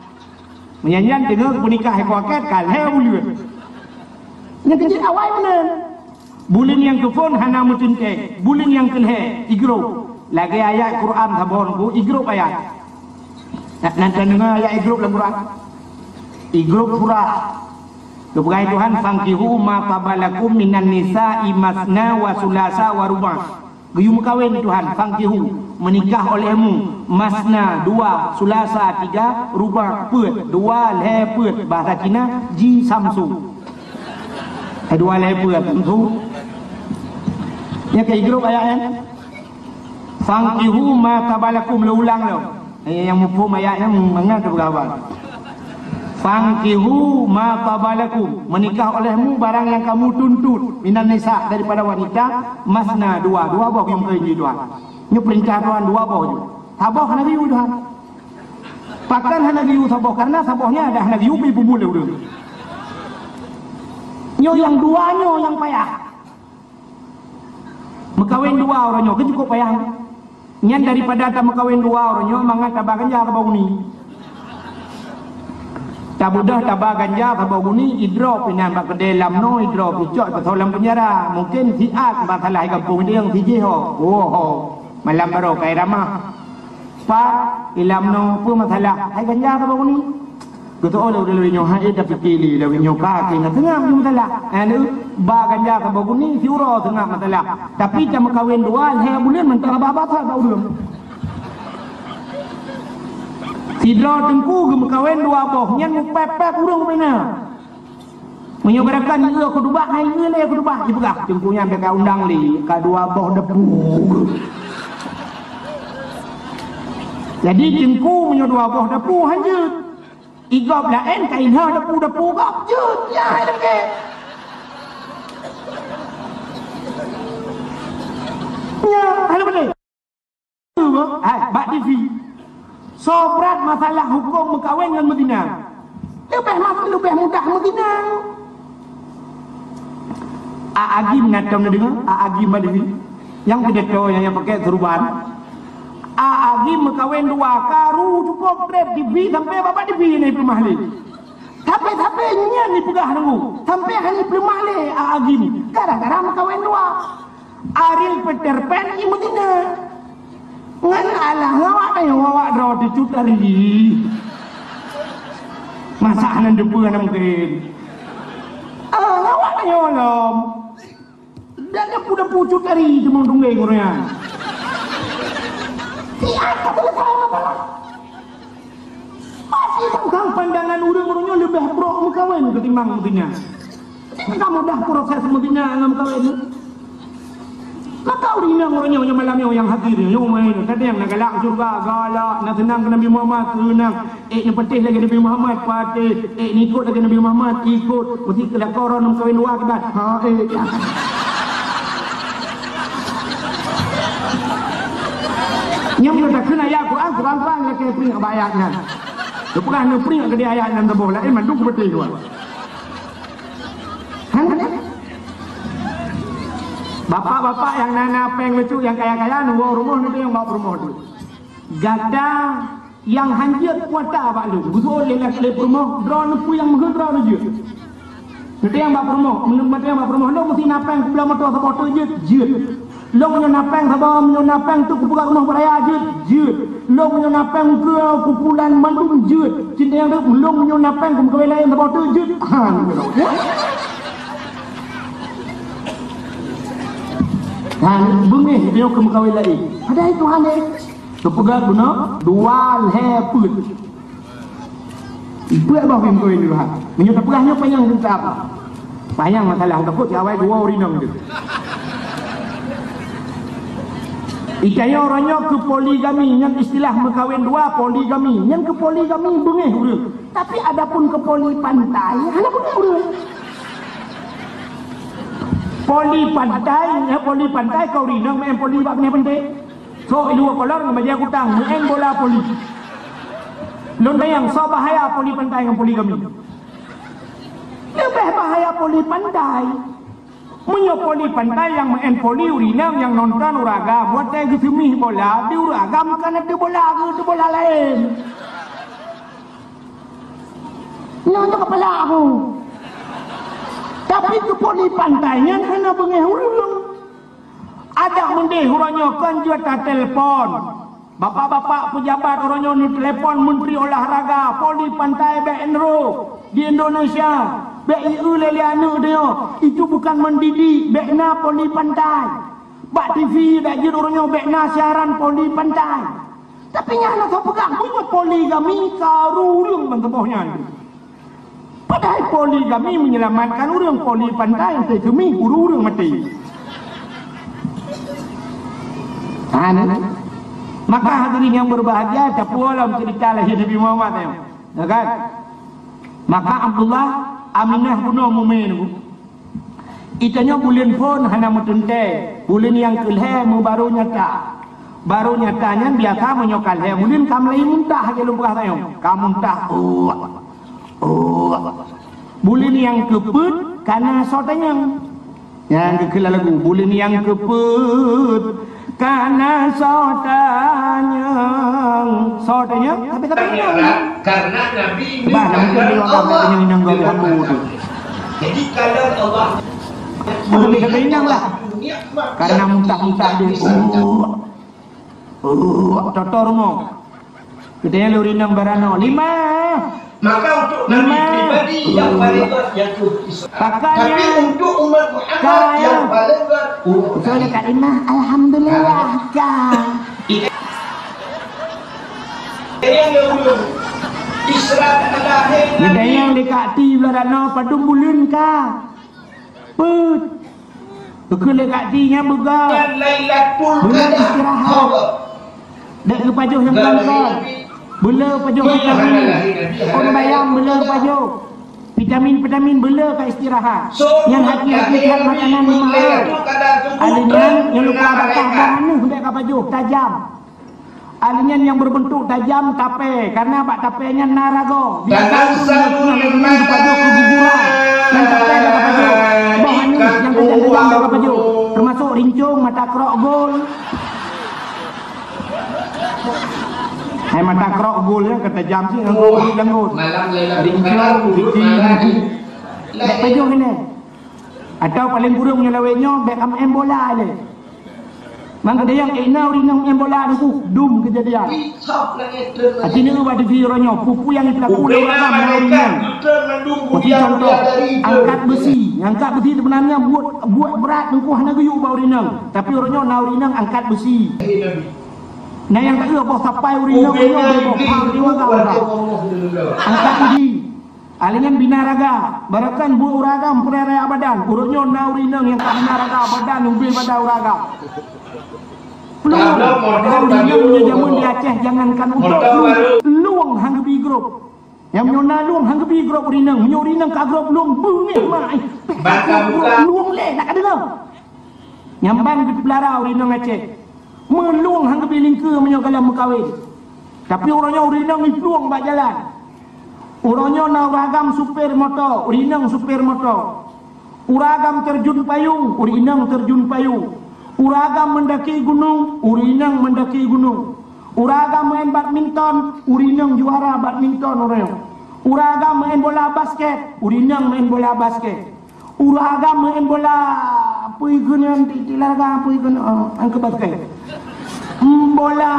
Meunyan nyan deungoe peunikah iko akad ka lhée buleuen. Nyang keujeuet awai meunan. Buleuen nyang keuphôn hana meuteuntée, buleuen nyang keulhée igrôp. Lagée ayat Quran saboh nunggu igrôp ayat. Na, na, na deungoe ayat igrôp lam Quran? Igrôp surah. Geupeugah Tuhan, "Fankihu ma taba lakum minan nisa'i masna wa sulasa wa ruba'." Geuyue meukawen Tuhan, "Fankihu, meunikah olehmu, masna, dua, sulasa, tiga, ruba', peuet, dua, lhée, peuet, bahasa Cina, ji samsu." Eh, dua lhée peuet, samsu. Nyan ka igrôp ayat nyan. "Fankihu ma taba lakum," lôn ulang lom. Eh, nyang muphom ayat nyan mangat teupeugah haba. "Fankihu ma taba lakum," meunikah olehmu barang nyang kamu tuntut, "minan nisa," daripada wanita, "masna," dua, dua boh geuyue meukawen di dua. Nyoe peurintah Tuhan dua boh ju. Saboh hana geuyue Tuhan. Pakon hana geuyue saboh? Karena saboh nyan ada hana geuyue pi peumulia ureuëng. Nyoe nyang dua nyoe nyang payah. Meukawen dua uroe nyoe keu cukup payah. Nyan daripada tameukawen dua uroe nyoe mangat taba ganja taba guni. Tabeudôh taba ganja taba guni idrop inan bak keudée lam noe idrop icok teuthô lam peunjara. Mungken siat masalah di gampông idéng sijih ho. Woe ho. Malam baroe kai ramah. Pat ilam noe peue masalah? Hai ganja taba guni. Geuteu'oh lé ureuëng nyoe hai tapike lé lawét nyoe ka keuh na teungoh meusalah. Anu ba ganja taba guni siuroe teungoh meusalah. Tapi tameukawen dua lhée buleuen mantong haba-haba that bak ureuëng. Sidroe teungku geumeukawen dua boh nyan meupék-pék ureuëng bina. Meunyoe gerakan ieu khutubah hai ieu lé khutubah jipeugah teungku nyan bèk ka undang lé ka dua boh depu. Jadi teungku meunyoe dua boh depu hanjeuet. Igob laén ka inha depu-depu gob jeuet ya hai lagée. Nya hai lagée. Hai bak T V. Soe brat masalah huköm meukawen ngon meuzina? Leubeh ma-, leubeh mudah meuzina. A Agim na tom na deungoe, A Agim bak T V. Nyang pidato nyang, nyang pakai serban. A Agim meukawen dua karu cukup treb T V sampai babak T V na ipeuleumah lé. Sampai-sampai nyan ipeugah nunggu. Sampai hana ipeuleumah lé A Agim gara-gara meukawen dua. Ariel Peter Pan i Madinah. Ngon alah ngawak nyoe ngawak droe di Cut Ari. Masa hana deupeu hana mungken. Ah, ngawak nyoe lom. Dan depu-depu Cut Ari cuma tunggeng urang. Siapa selesai masalah? Pasti tentang pandangan ureuëng-ureuëng nyoe leubeh brok meukawen ketimbang meutina. Jadi ka mudah proses meutina ngon meukawen. Maka ureuëng inong ureuëng nyoe nyang malam nyoe nyang hadir nyoe, nyoe main kadang na galak syurga, galak na seunang keu Nabi Muhammad, seunang ék neupatéh lagée Nabi Muhammad, patéh, ék neuikot lagée Nabi Muhammad, ikot, meusti keu lakoe droe meukawen dua kiban. Ha ék. Nyoe takheun ayat Quran, kurang-kurang lakée peuet bak ayat nyan. Teupeugah neupriek keudeh ayat nyan saboh laén mandum kupeuteh dua. Hana. Bapak-bapak nyang na, na péng bacut nyang kaya-kaya, neuwoe rumoh, neuteubiet bak peurumoh tu. Gata nyang hanjeuet kuasa bak lôn, geusoe lé, lé peurumoh, droeneuh peue nyang meuheuet droeneuh jeuet. Neuteubiet bak peurumoh, neuteubiet bak peurumoh, lôn meusti na péng kubloe moto saboh teuk jeuet, jeuet. Lôn meunyoe na péng saboh, meunyoe na péng teuk kupeugöt rumoh beuraya jeuet, jeuet. Lôn meunyoe na péng keu kupulan mandum jeuet. Cinta nyang teuk, lôn meunyoe na péng kumeukawen laén saboh teuk jeuet. Ha, ha, beungéh nyoe kumeukawen laén. Padahai Tuhan, eh. Teupeugah guna dua lhèe peuet. Peuet boh bim kawin dulu ha. Meunyoe teupeugah nyoe panyang teutab. Panyang masalah takot si awai dua ureueng inong tu. Itanyoe uroe nyoe keu poligami, nyan istilah meukawen dua poligami. Nyan keu poligami beungéh ureueng. Tapi adapun keu poli pantai, hana beungéh ureueng. Poli pantai, ya poli pantai keu ureueng inong main poli bak binéh pantai. Sok i luwa kolong ngon bajèe kutang, meu'en bola poli. Lôn tanyong, soe bahaya poli pantai ngon poligami? Leubeh bahaya poli pantai. Meunyoe poli pantai nyang meu'en poli ureueng inong nyang nonton ureueng agam, watèe geuseumih bola di ureueng agam, ka na teubola geuh teubola laén. Nyoe nyoe kepala aku. Tapi keu poli pantai nyan hana beungéh ureueng. Adak meudeh uroe nyoe kon jeuet tatelepon. Bapak-bapak pejabat uroe nyoe neutelepon Menteri Olahraga, poli pantai bèk enro di Indonesia, bèk ieu lé lé aneuk nyoe. Itu bukan mendidik, bèk na poli pantai. Bak T V dak jeuet uroe nyoe bèk na siaran poli pantai. Tapi nyan hana soe peugah meunyoe poligami ka ureueng ban saboh nyan. Padahai poligami menyelamatkan ureueng, poli pantai teuseumih ureueng maté. Hana. Maka hadirin yang berbahagia, tapulang cerita lahir Nabi Muhammad nyoe. Ya kan? Maka Abdullah, Aminah bunoe mumé nyoe. Itanyoe buleuen phon hana meuteuntèe, buleuen nyang keu lhèe meubaru nyata. Baru nyata nyan biasa meunyoe ka lhèe buleuen ka mulai muntah lagèe lôn peugah tanyoe. Ka muntah, oh, oh. Buleuen nyang keu peuet ka na soe tanyong. Nyang geukheun lam lagu, buleuen nyang keu peuet ka na soe tanyong. Soe tanyong? Tapi, tapi tanyong. Karena Nabi ini. Bah, nak mungkin dia orang Allah. Tanyong-tanyong gak lagu tu. Jadi kalau Allah. Bukan tanyong lah. Karena muntah-muntah dia. Oh. Oh, totor mo. Kita yang lori nang barano. Lima. Maka untuk Nabi pribadi yang paling kuat yaitu Isra. Tapi untuk umat Muhammad yang paling kuat Quran. Soalnya kalimah alhamdulillah ka. Yang dahulu Isra adalah lahir Nabi. Yang dekat ti belah dana padum bulan ka. Peuet. Keu lé kak di nyan beugah. Buleuen istirahat. Dek geupajoh nyang kongkong. Beuleu pajoh vitamin. Ôn bayam beuleu pajoh. Vitamin-vitamin beuleu ka istirahat. Nyan hati-hati that makanan mahal. Aleunan nyang lupa bakah barang nyoe bèk ka pajoh, tajam. Aleunan nyang berbentuk tajam tapè, karena bak tapè nyan na ragoe. Biasa ureueng nyang keu geupajoh keu guguran. Nyan tapè ka pajoh. Boh anus nyang tajam-tajam ka pajoh. Termasuk rincong, mata krok gol. Hai mata krok gol nyan ka tajam cit ngon gol di langgot. Rincong, piti, bèk pajoh nyan. Atau paléng kureueng nyoe lawét nyoe bèk ka meu'en bola lé. Mang keudéh nyang ék na ureueng inong meu'en bola teungku, dum keujadian. Aci nyoe bak T V uroe nyoe, peue-peue nyang jipeulaku lé ureueng agam na ureueng inong. Bagi contoh, angkat beusi. Angkat beusi seubeunarnya buet, buet brat teungku hana geuyue bak ureueng inong. Tapi uroe nyoe na ureueng inong angkat beusi. Na nyang taeu boh sapai ureueng inong, ureueng inong boh pang di ureueng agam. Angkat beusi. Alèh nyan bina raga, barangkan buet ureueng agam peureulèe raya badan, uroe nyoe na ureueng inong nyang ka bina raga badan ubé badan ureueng agam. Padahai ureueng inong meunyoe jameun di Aceh jangankan utok, lueng han geubi grob. Nyang meunyoe na lueng han geubi grob ureueng inong, meunyoe ureueng inong ka grob lueng beungéh mak, eh, pèh ka grob lueng lé nak ka deungoe. Nyan ban geupeulara ureueng inong Aceh. Meulueng han geubri lingkeue meunyoe galak meukawen. Tapi uroe nyoe ureueng inong iplueng bak jalan. Uroe nyoe na ureueng agam supir moto, ureueng inong supir moto. Ureueng agam terjun payung, ureueng inong terjun payung. Ureueng agam meundaki gunong, ureueng inong meundaki gunong. Ureueng agam main badminton, ureueng inong juara badminton uroe nyoe. Ureueng agam main bola basket, ureueng inong main bola basket. Ureueng agam main bola, peue geunyan di, di laga, peue geunyan, oh, angkat basket. Hmm, bola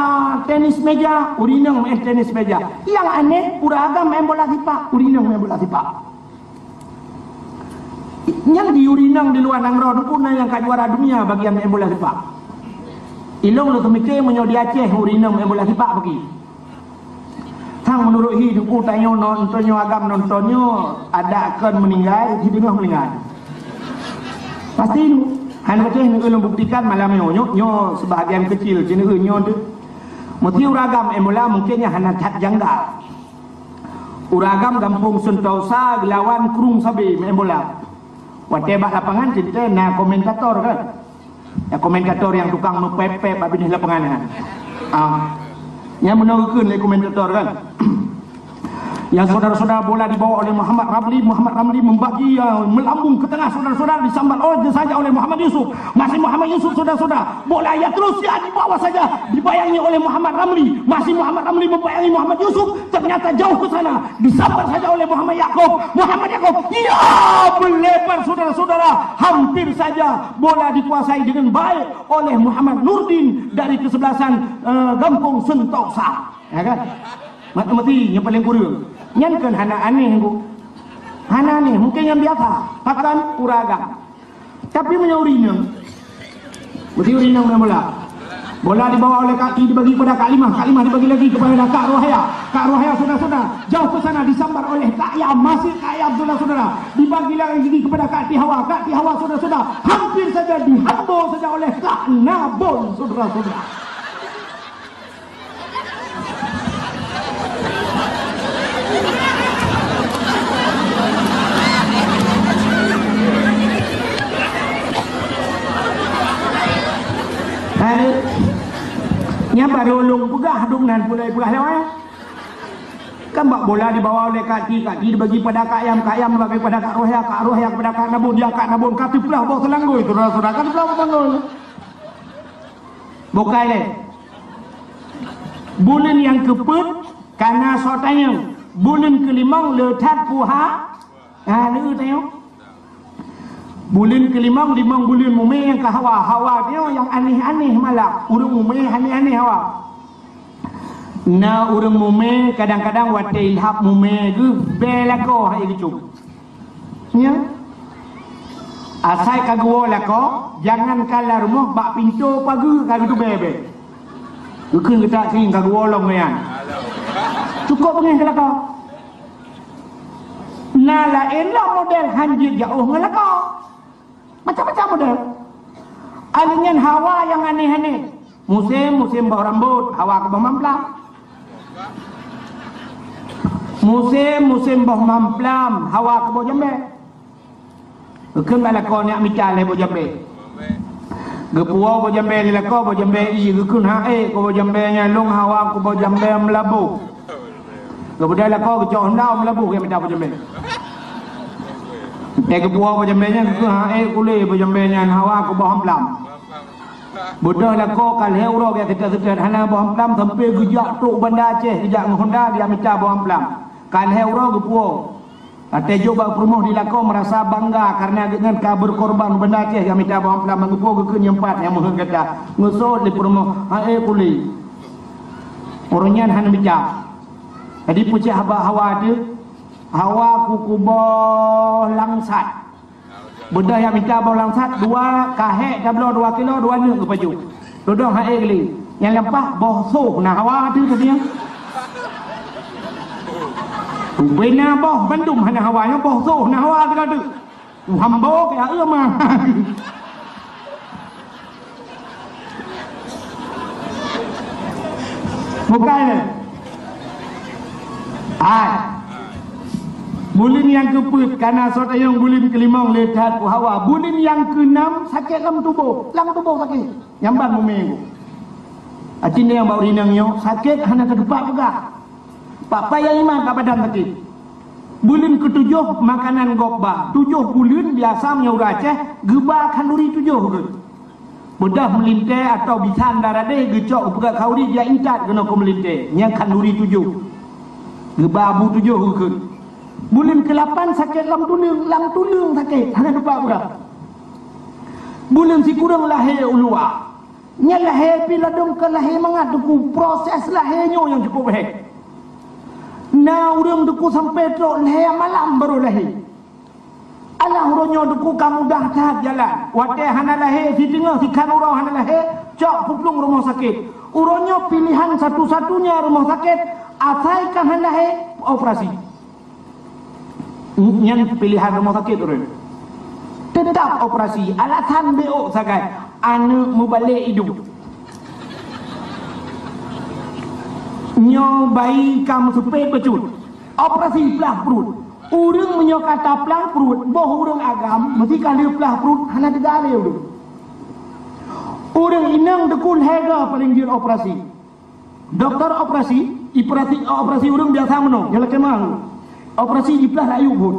tenis meja, ureueng inong main tenis meja. Nyang aneh, ureueng agam main bola sipak, ureueng inong main bola sipak. Nyan di ureueng inong di luwa nanggroe pun na nyang ka juara dunia bagian main bola sipak. Ilong lôn teumike meunyoe di Aceh ureueng inong main bola sipak bagi. Sang meunurot hi duku tanyoe non, tanyoe agam nonton nyoe, adak kon meuninggai, si teungoh meuninggai. Pasti nu, han pacéh nyoe lôn buktikan malam nyoe, nyoe, nyoe sebahagian kecil, sineuk nyoe tu. Meusti ureueng agam main bola mungken nyang hana that janggal. Ureueng agam gampông Sentosa geulawan Krueng Sabe main bola. Watée bak lapangan teuntée na komentator kan. Ya, komentator nyang tukang meupép-pép bak binéh lapangan nyan. Ah. Nyan meunoe geukheun lé komentator kan. Ya saudara-saudara, bola dibawa oleh Muhammad Ramli. Muhammad Ramli membagi, ya, melambung ke tengah saudara-saudara, disambar oleh saja oleh Muhammad Yusuf. Masih Muhammad Yusuf saudara-saudara. Bola ya terus ya dibawa saja, dibayangi oleh Muhammad Ramli. Masih Muhammad Ramli membayangi Muhammad Yusuf. Ternyata jauh ke sana, disambar saja oleh Muhammad Yakub. Muhammad Yakub, ya, melebar saudara-saudara, hampir saja bola dikuasai dengan baik oleh Muhammad Nurdin dari kesebelasan, eh, Gampong Sentosa. Ya kan? Mat mati yang paling kurang. Nyan kan hana aneh, Bu. Hana aneh, mungkin yang biasa. Pakan ureueng agam. Tapi meunyoe ureueng inong, meusti ureueng inong main bola. Bola dibawa oleh Kak Ti, dibagi kepada Kak Limah, Kak Limah dibagi lagi kepada Kak Rohaya. Kak Rohaya, saudara-saudara, jauh ke sana disambar oleh Kak Yam, masih Kak Yam, saudara-saudara. Dibagi lagi kepada Kak Ti Hawa, Kak Ti Hawa, saudara-saudara, hampir saja dihambo saja oleh Kak Nabon, saudara-saudara. Hai, nyan baru lôn peugah, dum nan pulai peugah lewat. Kan bak bola dibawa oleh Kak Ti, Kak Ti dibagi pada Kak Yam, Kak Yam dibagi pada Kak Rohya, Kak Rohya kepada Kak Nabon, ya Kak Nabon, ka teuplah boh teulanggoi, saudara-saudara, ka teuplah boh teulanggoi. Bukai lé. Buleuen nyang keupeuet ka na soe tanyong. Buleuen keulimong le that puha. Ha, le tanyong. Buleuen keulimong, limong buleuen mumé nyang ka hawa. Hawa nyoe nyang aneh-aneh malam. Ureueng mumé aneh-aneh hawa. Na ureueng mumé kadang-kadang watée ilhab mumé geuh bée lakoe hai geucok. Nya. Asai ka geuwoe lakoe, jangankan lam rumoh, bak pintoe pageue ka geutubée-bée. Geukheun geutak keuieng ka geuwoe lom nyan. Cukôp beungéh keu lakoe. Na laén lom model han jeuet jiôh ngon lakoe. Macam-macam model. Alèh nyan hawa nyang aneh-aneh. Musém, musém boh rambôt, hawa keu boh mamplam. Musém, musém boh mamplam, hawa keu boh jambée. Geukheun bak lakoe neujak mita lé boh jambée. Geupuwoe boh jambée lé lakoe, boh jambée ie, geukheun han ék keu boh jambée nyan, lôn hawa keu boh jambée meulaboh. Geubeudôh lakoe geucok honda meulaboh geumita boh jambée. Watée geupuwoe boh jambée nyan, geukheun han ék kulé boh jambée nyan, hawa keu boh mamplam. Beudôh lakoe ka lhée uroe geujak seutôt-seutôt hana boh mamplam, sampoe geujak trok Banda Aceh geujak ngon honda geujak mita boh mamplam. Ka lhée uroe geupuwoe. Watée jok bak peurumoh di lakoe meurasa bangga kareuna geuhnyan ka beukorban Banda Aceh geujak mita boh mamplam, geupuwoe geukheun nyang pat nyang meuheuét gata. Geuseuôt lé peurumoh, han ék kulé. Ureueng nyan hana mita. Jadi peucah bak hawa teuh, hawa keu kuboh langsat. Beudôh jak mita boh langsat, dua kahek tabloe dua kilo, dua neuk geupajoh. Tudong han ék geuh lé. Nyang lampah boh soh na hawa teuh tadi nyan. Ubena boh bandum hana hawa, nyoe boh soh na hawa teuh tadi. Hambo keu aeu ma. Bukai lé. Hai. Buleuen nyang keupeuet ka na soe tanyong, buleuen keulimong le that hawa. Buleuen nyang keunam sakét lam tuboh. Lam tuboh sakét. Nyang ban mumé. Atin nyang bak ureueng inong nyoe sakét hana teutupat peugah. Pak payah iman bak badan sakét. Buleuen keutujôh makanan gob ba. Tujôh buleuen biasa meunyoe ureueng Aceh geuba khanduri tujôh geuh. Beudôh meulintèe atawa bisan daradeh geucok geupeugah khanduri dia intat keunoe keu meulintèe. Nyang khanduri tujôh. Geuba abu tujôh geuh. Buleuen keulapan sakét lam tuleueng, lam tuleueng sakét. Hana teutupat peugah. Buleuen sikureueng lahé u luwa. Nyan lahé pih ladôm ka lahé mangat Teungku, proses lahé nyoe nyang cukup hék. Na ureueng Teungku sampoe trok lhèe malam barô lahé. Alah uroe nyoe Teungku ka mudah that jalan. Watèe hana lahé, siteungoh sikhan uroe hana lahé, cok peuplueng rumoh sakét. Uroe nyoe pilehan satu-satunya rumoh sakét, asai ka hana lahé, operasi. Nyan pilehan rumoh sakét ureueng. Teutap operasi, alasan B O sagai, aneuk mubalek idup. Nyoe bayi ka meuseupet bacut, operasi plah pruet. Ureueng meunyoe ka taplah pruet, boh ureueng agam meusti ka lheueh plah pruet, hana teuga lé ureueng. Ureueng inong Teungku lhèe goe paleng jeuet operasi. Dokto operasi, iperasi, operasi ureueng biasa meunoe, nyang lakèe meu'ah. Operasi iplah rakyueb buet.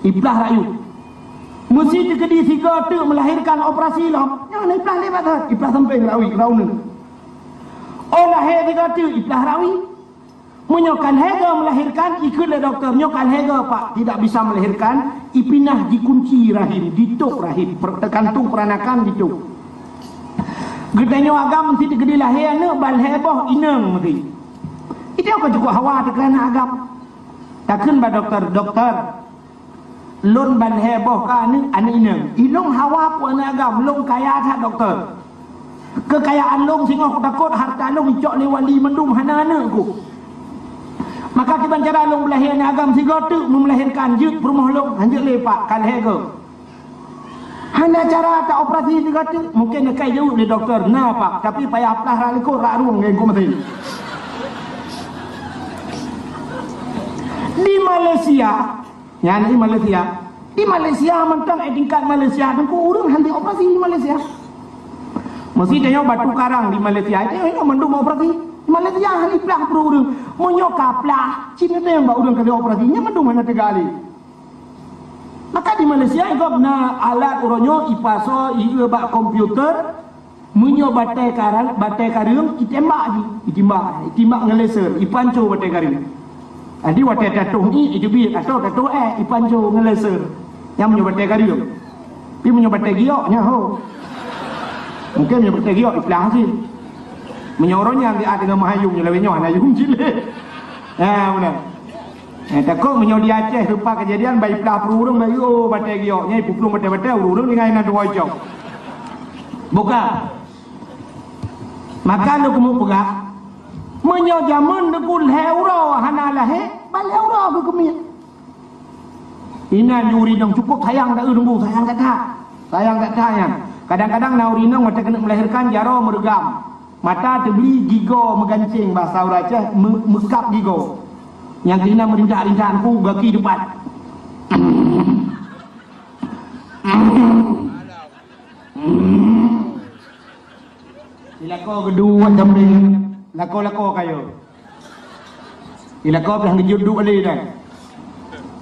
Iplah rakyueb. Meusti teukeudi sigoe teuk meulahérkan operasi lom, nyan iplah lé bak that, iplah sampéng rawi, rawi uneuen. Oh lahé sigoe teuk iplah rawi. Meunyoe ka lhèe goe meulahérkan, ikheun lé dokto, nyoe ka lhèe goe, Pak, tidak bisa melahirkan, ipinah jikunci rahim, ditôp rahim, per-, teukantung peuranakan ditôp. Geutanyoe agam meusti teukeudi lahé aneuk ban lhèe boh inong meusti. Itu ka cukup hawa teuka aneuk agam. Takheun bak dokto, "Dokto, lôn ban lhèe boh ka aneuk, aneuk inong. Ilôn hawa peue aneuk agam, lôn kaya that dokto. Keukayaan lôn singoh kutakot harta lôn icok lé wali mandum hana aneuk ku. Maka kiban cara lôn beulahé aneuk agam sigoe teuk meulahérkan jeuet peurumoh lôn, hanjeuet lé Pak, ka lhèe goe." Hana cara ta operasi sigoe teuk, mungken neukai jaweueb lé dokto, "Na Pak, tapi payah plah rak likot rak rueng ngon ku meuteun." Di Malaysia, nyan di Malaysia, di Malaysia mantong eh tingkat Malaysia Teungku ureueng hana operasi di Malaysia. Meusti tanyoe batu karang di Malaysia, tanyoe mandum operasi. Di Malaysia hana plah pruet ureueng. Meunyoe ka plah, cit neuteueng bak ureueng ka operasi, nyan mandum hana teuga lé. Maka di Malaysia gob na alat uroe nyoe ipasoe ié bak komputer, meunyoe batèe karang, batèe kareueng itembak jih, itembak, itembak ngon laser, ipanco batèe kareueng. Jadi watèe tatoh ié iteubiet, atau tatoh èk ipanco ngon laser. Nyan meunyoe batèe kareueng. Tapi meunyoe batèe giok nyan ho. Mungken meunyoe batèe giok iplah cit. Meunyoe uroe nyan di ateueh ngon meuhayong nyoe lawét nyoe hana yum cit lé. Ha, beuna. Eh, takot meunyoe di Aceh teumpat kejadian, bai plah pruet ureueng, bai, oh, batèe giok, nyan ipuplueng batèe-batèe, ureueng-ureueng tinggai na dua icok. Buka. Maka lôn keumeung peugah, meunyoe jameun Teungku lhèe uroe hana lahé, ban lhèe uroe geuh keumiet. Inan di ureueng inong cukup sayang that, Teungku, sayang that. Sayang that nyan. Kadang-kadang na ureueng inong watèe keuneuk melahirkan jaroe meureugam. Mata teubli gigoe meugancéng, bahasa ureueng Aceh, meu-, meukab gigoe. Nyang keunan meurindak-rindak ku gaki depan. Ilako geuduek sambil lako-lako kayo. Ilako pih geujeuet duek lé dan.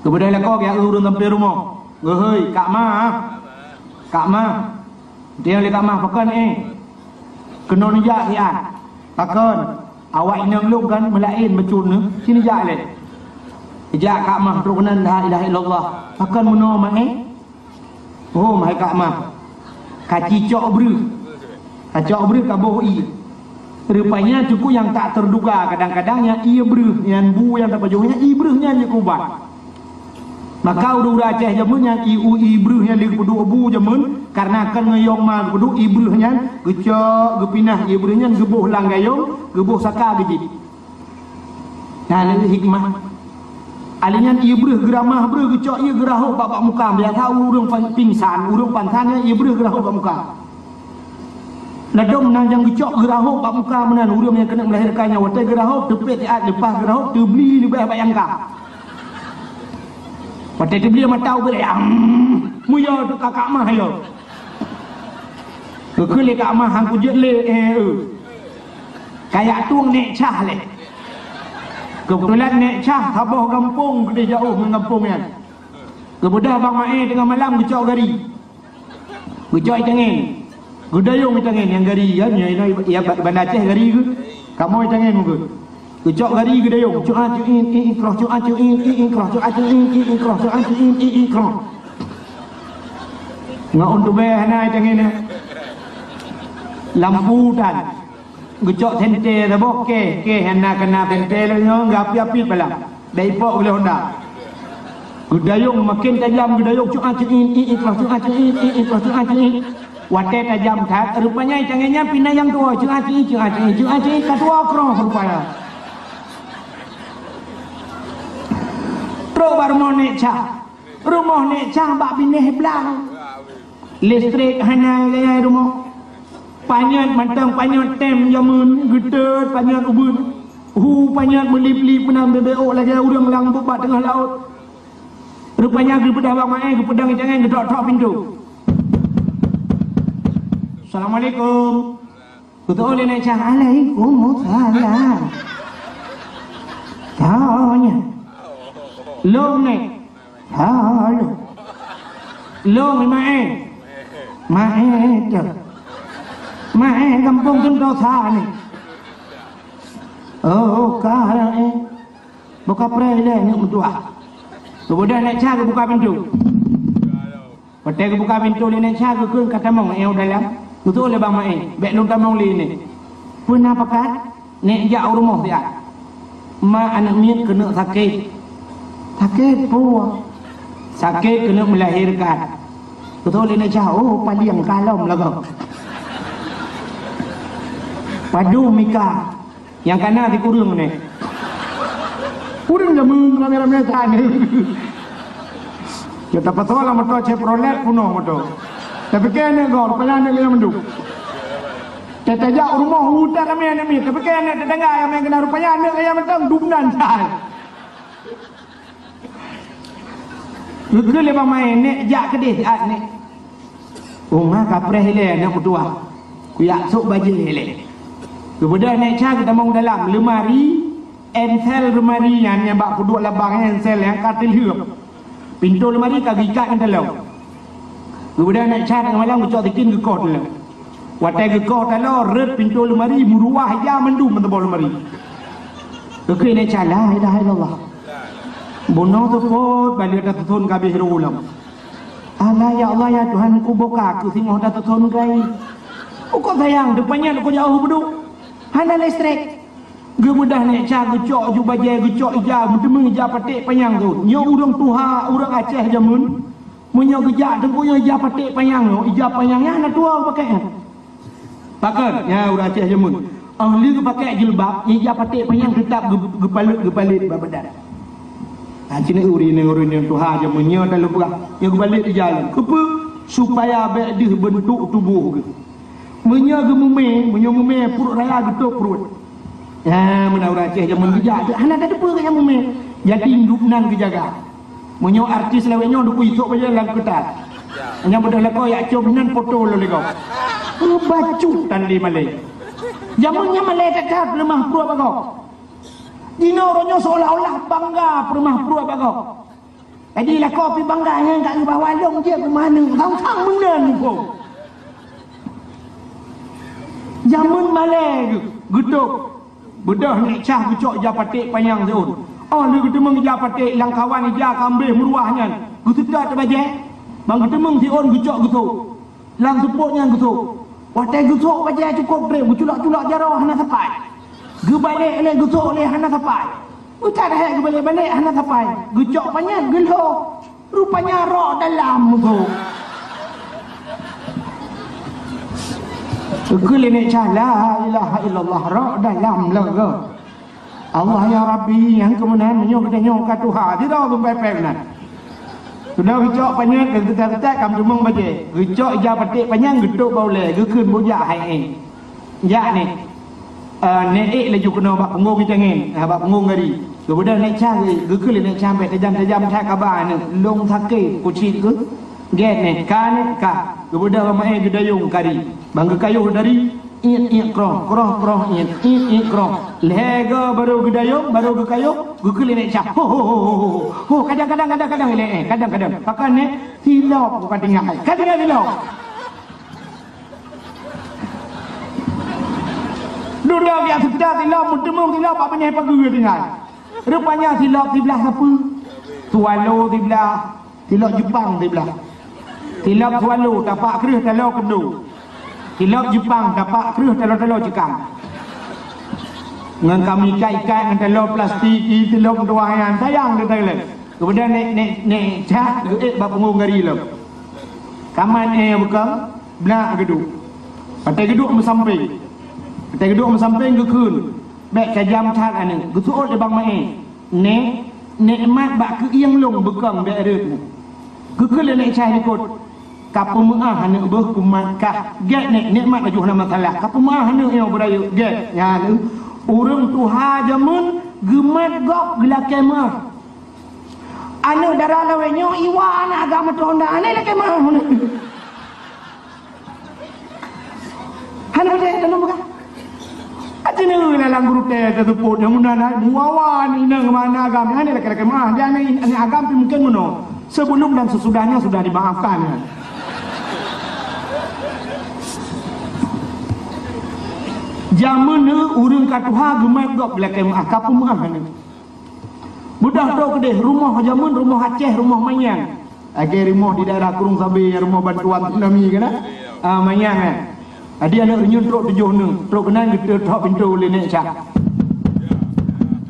Kemudian ilako geujak ureueng sampai rumoh. Geuhôi, Kak Ma. Kak Ma. Dia lé Kak Ma, pakon eh? Keunoe neujak siat. Pakon? Awak inong lôn kan meulaén bacut nyoe. Sini jak lé. Jak Kak Ma trok nan la ilaha illallah. Pakon meunoe ma eh? Oh, hai Kak Ma. Ka cicok breuh. Ka cok breuh ka boh ié. Rupanya Teungku nyang tak terduga, kadang-kadang nyang ié breuh, nyang bu nyang tapajoh nyan ié breuh nyan jeuet keu ubat. Maka ureueng-ureueng Aceh jameun nyan ié, ié breuh nyan lé geupeuduek bu jameun, karena kan ngon yong ma geupeuduek ié breuh nyan, geucok, geupinah ié breuh nyan geuboh lam gayong, geuboh saka geujieb. Nah, lagèe hikmah. Alèh nyan ié breuh geuramah breuh geucok ié geurahôb bak, bak muka. Biasa ureueng pan-, pingsan, ureueng pansan nyan ié breuh geurahôb bak muka. Ladôm nan nyang geucok geurahôb bak muka meunan, ureueng nyang keuneuk melahirkan nyan watèe geurahôb teupèt siat leupah geurahôb teubli leubeh bak nyang ka. Watèe teubli mata ubit, am, muyo teuka Kak Mah yo. Keu lé Kak Mah han kujeuet lé, eh, eh. Kayak tueng Nek Chah lé. Keubeutulan Nek Chah saboh gampông keudeh jiôh ngon gampông nyan. Geubeudôh Bang Mae teungoh malam geucok gari. Geucok itangen. Geudayong itangen nyang gari kan, nyang inoe ya ba-, Banda Aceh gari geuh. Kamoe itangen mungken. Geucok gari geudayong. Cuat cuin, i, i, kroh, cuat cuin, i, i, kroh, cuat cuin, i, i, kroh, cuat cuin, i, i, kroh. Ngon ôn tubée hana itangen nyan. Lampu tan. Geucok sente saboh, keh, keh hana keuna sente lé nyoe, geuapi-api palang. Dai ipok geuh lé honda. Geudayong makin tajam, geudayong cuat cuin, i, i, kroh cuat cuin, i, i, kroh cuat cuin. Watée tajam that, rupanya itangen nyan pih na nyang tuwoe, cuat cuin, cuat cuin, cuat cuin, ka tuwoe kroh rupanya. Trok bak rumoh Nek Chah. Rumoh Nek Chah bak binéh blang. Listrik hana gaya rumoh. Panyöt mantong panyöt tem jameun, geuteut panyöt ubeut. Hu panyöt meulip-lip meunan beubeuk lagée ureuëng lam bak teungoh laôt. Rupanya geubeudôh Bang Mae geupeudong itangen geutok-tok pintoe. "Assalamualaikum." Geutu'oh lé Nek Chah, "Alaikumussalam." Tanya. "Lôn, Nek." "Ha, lôn." "Lôn, Mae." "Mae teuh." "Mae gampông teuntô sa ni." "Oh, ka, eh." Buka preh ilée neuk meutuah. Geubeudôh Nek Chah geubuka pintoe. Watée geubuka pintoe lé Nek Chah geukheun ka tamong, eh, u dalam. Geutu'oh lé Bang Mae, "Bék lôn tamong lé nyoe." "Peue na pakat?" "Nek jak u rumoh siat. Ma aneuëk miet keuneuk sakét." "Sakét peue?" "Sakét keuneuk meulahérkan." Geutu'oh lé Nek Chah, "Oh, palieng ka lom lagoe." Padum mika. Nyang kana sikureueng nyoe. Ureuëng jameun ramé-ramé that nyoe. Ya tapasoe lam moto Chevrolet punoh moto. Tapike aneuëk gob, rupanya aneuëk gaya mandum. Tajak u rumoh utak ramé aneuëk miet. Tapike aneuëk tetangga nyang meukeuna rupanya aneuëk gaya mantong dum nan that. Geukheun lé Bang Mae, "Nek jak keudeh siat, Nek." "Oh, ma ka preh ilée, Nek meutuah. Kuyak sôk bajée ilée." Geubeudôh Nek Chah geutamong dalam leumari, ensel leumari nyan nyang bak peuduek labang ensel nyang ka teulheueb. Pintoe leumari ka geuikat ngon talong. Geubeudôh Nek Chah teungoh malam geucok sikin geukoh talong. Watée geukoh taloe, rhot pintoe leumari, meuruah ija mandum meuteubah leumari. Geukheun Nek Chah, "La ilaha illallah. Bunoe seupôt baleuet tateuthon ka abéh rôh lom. Alah ya Allah ya Tuhan, kuboh ka keu singoh tateuthon gai. Uko sayang, teupanyang uko jauh beuduek. Hana listrik." Geubeudôh Nek Chah geucok ju bajée, geucok ija, meuteumé ija paték panyang tu. Nyoe ureuëng tuha, ureuëng Aceh jameun. Meunyoe geujak teungku nyoe ija paték panyang nyoe, ija panyang nyan hana tuwoe geupakée. Pakon, nyan ureuëng Aceh jameun. Óh lheueh geupakée jilbab, ija paték panyang teutap geu-, geupaleuet-geupaleuet bak badan. Ha, cit ureuëng nyoe, ureuëng nyoe tuha jameun nyoe dan leubeh. Nyoe geubaleuet ija lom. Keupeue? Supaya bék deuh beuntuk tuboh geuh. Meunyoe geumumé, meunyoe mumé pruet raya geutôb pruet. Nyan meunan ureuëng Aceh jameun geujak, hana tateupeue keu nyang mumé. Jadi, induk nan geujaga. Meunyoe artis lawét nyoe, dukui sôk bajée lam keutat. Nyang beudôh lakoe yak com nan poto lom lé gob. Meubacut tan lé malée. Jameun nyan malée that-that peuleumah pruet bak gob. Jinoe uroe nyoe seolah-olah bangga peuleumah pruet bak gob. Jadi lakoe pih bangga nyan ka geuba walong jeuet keu maneueng, sang-sang meunan muphom. Jameun malée geuh, geutôb. Beudôh Nek Chah geucok ija paték panyang siôn. Óh lheueh geuteumeung ija paték, lam kawan ija ka ambéh meuruah nyan, geuseutôt bajée. Ban geuteumeung siôn geucok geusôk. Lam seupôt nyan geusôk. Watée geusôk bajée cukôp treb, geuculok-culok jaroe hana sapai. Geubalek lé geusôk lé hana sapai. Geucak dahé geubalek-balek hana sapai. Geucok panyang geulhôh. Rupanya rok dalam musoh. Geukheun lé Nek Chah, "La ilaha illallah, rok dalam lagée." Allah ya Rabbi, nyang keumeunan meunyoe geutanyoe ka tuha, sidroe beumbai péng nan. Sudah geucok panyang, geutat-geutat, ka meuteumong bajée. Geucok ija paték panyang, geutôb bak ulée, geukheun bujak hai éh. Jak nyoe. Ah, nyoe ék laju keunoe bak punggong itangen, ah, bak punggong gari. Geubeudôh Nek Chah, geukheun lé Nek Chah bèk tajam-tajam that kaba nyoe, lôn sakét kucit geuh. Gét nyoe, ka nyoe, ka. Geubeudôh Bang Mae geudayong kari. Ban geukayôh dari, Iet, iet, kroh, kroh, kroh, iet, iet, iet, kroh. Lhèe goe barô geudayong, barô geukayong, geukheun lé Nek Syah. Ho, ho, ho, ho, ho. Ho, kadang, kadang, kadang, kadang, lé, eh, kadang, kadang. Pakon, Nek? Silop, bukan tinggai. Ka tinggai silop. Dudoe biasa kita silop, meuteumong silop, bak binéh pageue tinggai. Rupanya silop siblah sapeue. Swallow siblah. Silop Jepang siblah. Silop swallow, tapak kreueh taloe keundo. Silop Jepang, tapak kreueh taloe-taloe jikang. Ngon kami ikat-ikat ngon taloe plastik, i silop meutuwah nyan. Sayang teuh lé. Kemudian Nek, Nek, Nek Syah geuék bak punggong gari lom. Kaman, eh, bukon, blah geuduek. Watèe geuduek meusampéng. Watèe geuduek meusampéng geukheun. Bèk tajam that aneuk. Geuseuôt lé Bang Maé. Nek, nikmat bak keuieng lôn beukong bèk rhot. Geukheun lé Nek Syah likot. Ka peumeu'ah aneuk beuh kumat kah. Gèt Nek, nikmat laju hana masalah. Ka peumeu'ah aneuk nyoe beurayeuk. Gèt. Nyan, ureueng tuha jameun geumat gob geulakèe meu'ah. Aneuk dara lawét nyoe iwa aneuk agam meutuah honda. Aneuk lakèe meu'ah. Hana beude, hana beude. Aci ni lalang guru teh tersebut yang meunan ai muawa ni inong mana agam ni hana laki-laki mah. Dia ni, ni agam pi mungkin meunoe. Sebelum dan sesudahnya sudah dimaafkan. Jameun ni ureueng ka tuha geumat gob laki mah, ka peumeu'ah ni. Beudôh trok keudeh, rumoh jameun, rumoh Aceh, rumoh manyang. Lagèe rumoh di daerah Kurung Sabe, rumoh bantuan tsunami kan, ah? Ah, manyang, eh. Jadi aneuk reunyeun trok tujoh neuh, trok keunan geuteuthok pintoe lé Nek Syah.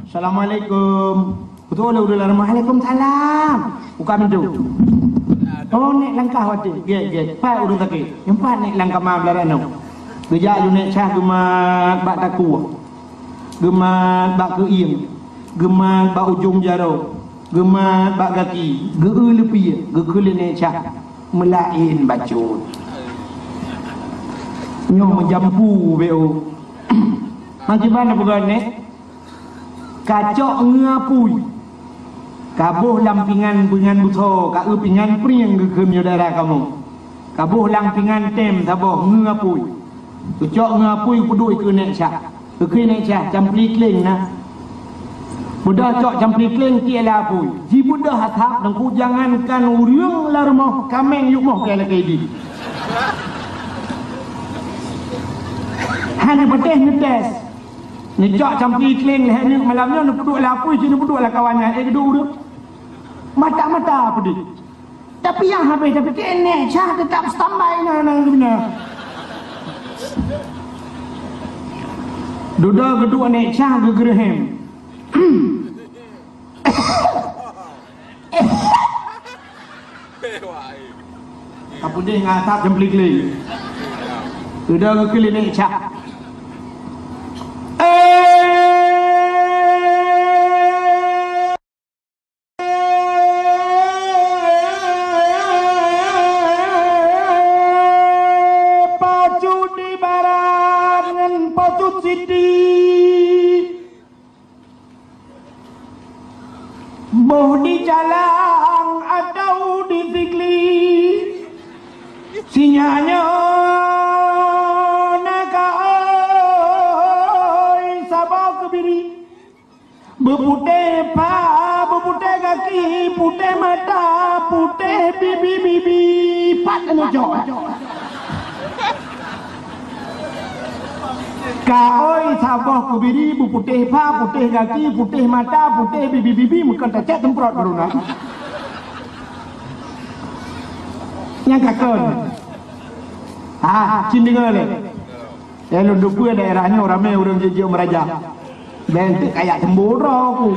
"Assalamualaikum." Beutôi lé ureueng lam rumoh, "Waalaikumsalam." Buka pintoe. "Oh, Nek langkah watèe." "Gèt, gèt." "Pat ureueng sakét?" "Nyoe pat Nek lam kama beularang nyoe." Geujak lé Nek Syah geumat bak takue. Geumat bak keuieng, geumat bak ujong jaroe, geumat bak gaki, geu-eu leupie, geukheun lé Nek Syah, "Meulaén bacut." Nyoe meujampu beu. Meukiban na peugah Nek, ka cok ngeue apui. Ka boh lam pingan, pingan beusoe, ka eu pingan prieng geukheun nyoe daerah kamoe. Ka boh lam pingan tem saboh ngeue apui. Geucok ngeue apui peuduek keu Nek Syah. Geukheun Nek Syah, "Campli kleng na." Beudôh cok campli kleng tiek lam apui. Jibeudôh asap Teungku, jangankan ureueng lam rumoh, kaméng yue moh keu lakèe di. Hana patéh neutés. Neucok campli kleng lhèe neuk malam nyoe neupeuduek lam apui, ci neupeuduek lam kawan nyan, eh, geuduek ureueng. Mata-mata peudeh. Tapi nyang habéh tapike Nek Syah teutap standby na, na, na. Dudoe geuduek Nek Syah geugeureuhem. Ka peudeh ngon asap nyang peuliklik. Dudoe geukheun lé Nek Syah. Eh, Pacut di barat ngon Pacut Siti. Boh di Calang atau di Sigli, sinyak nyoe na ka oi saboh keubiri. Beuputéh pha, beuputéh gaki, putéh mata, putéh bibi-bibi, pat neujok. Ka oi saboh keubiri, beuputéh pha, putéh gaki, putéh mata, putéh bibi-bibi, meukon tacet teumprot baru na. Nyang ka kon. Ha, cit deungoe lé. Eh, lôn teupeue daerah nyoe ramé ureueng jijok meurajah. Bèk teuk kayak teumbô droe ku.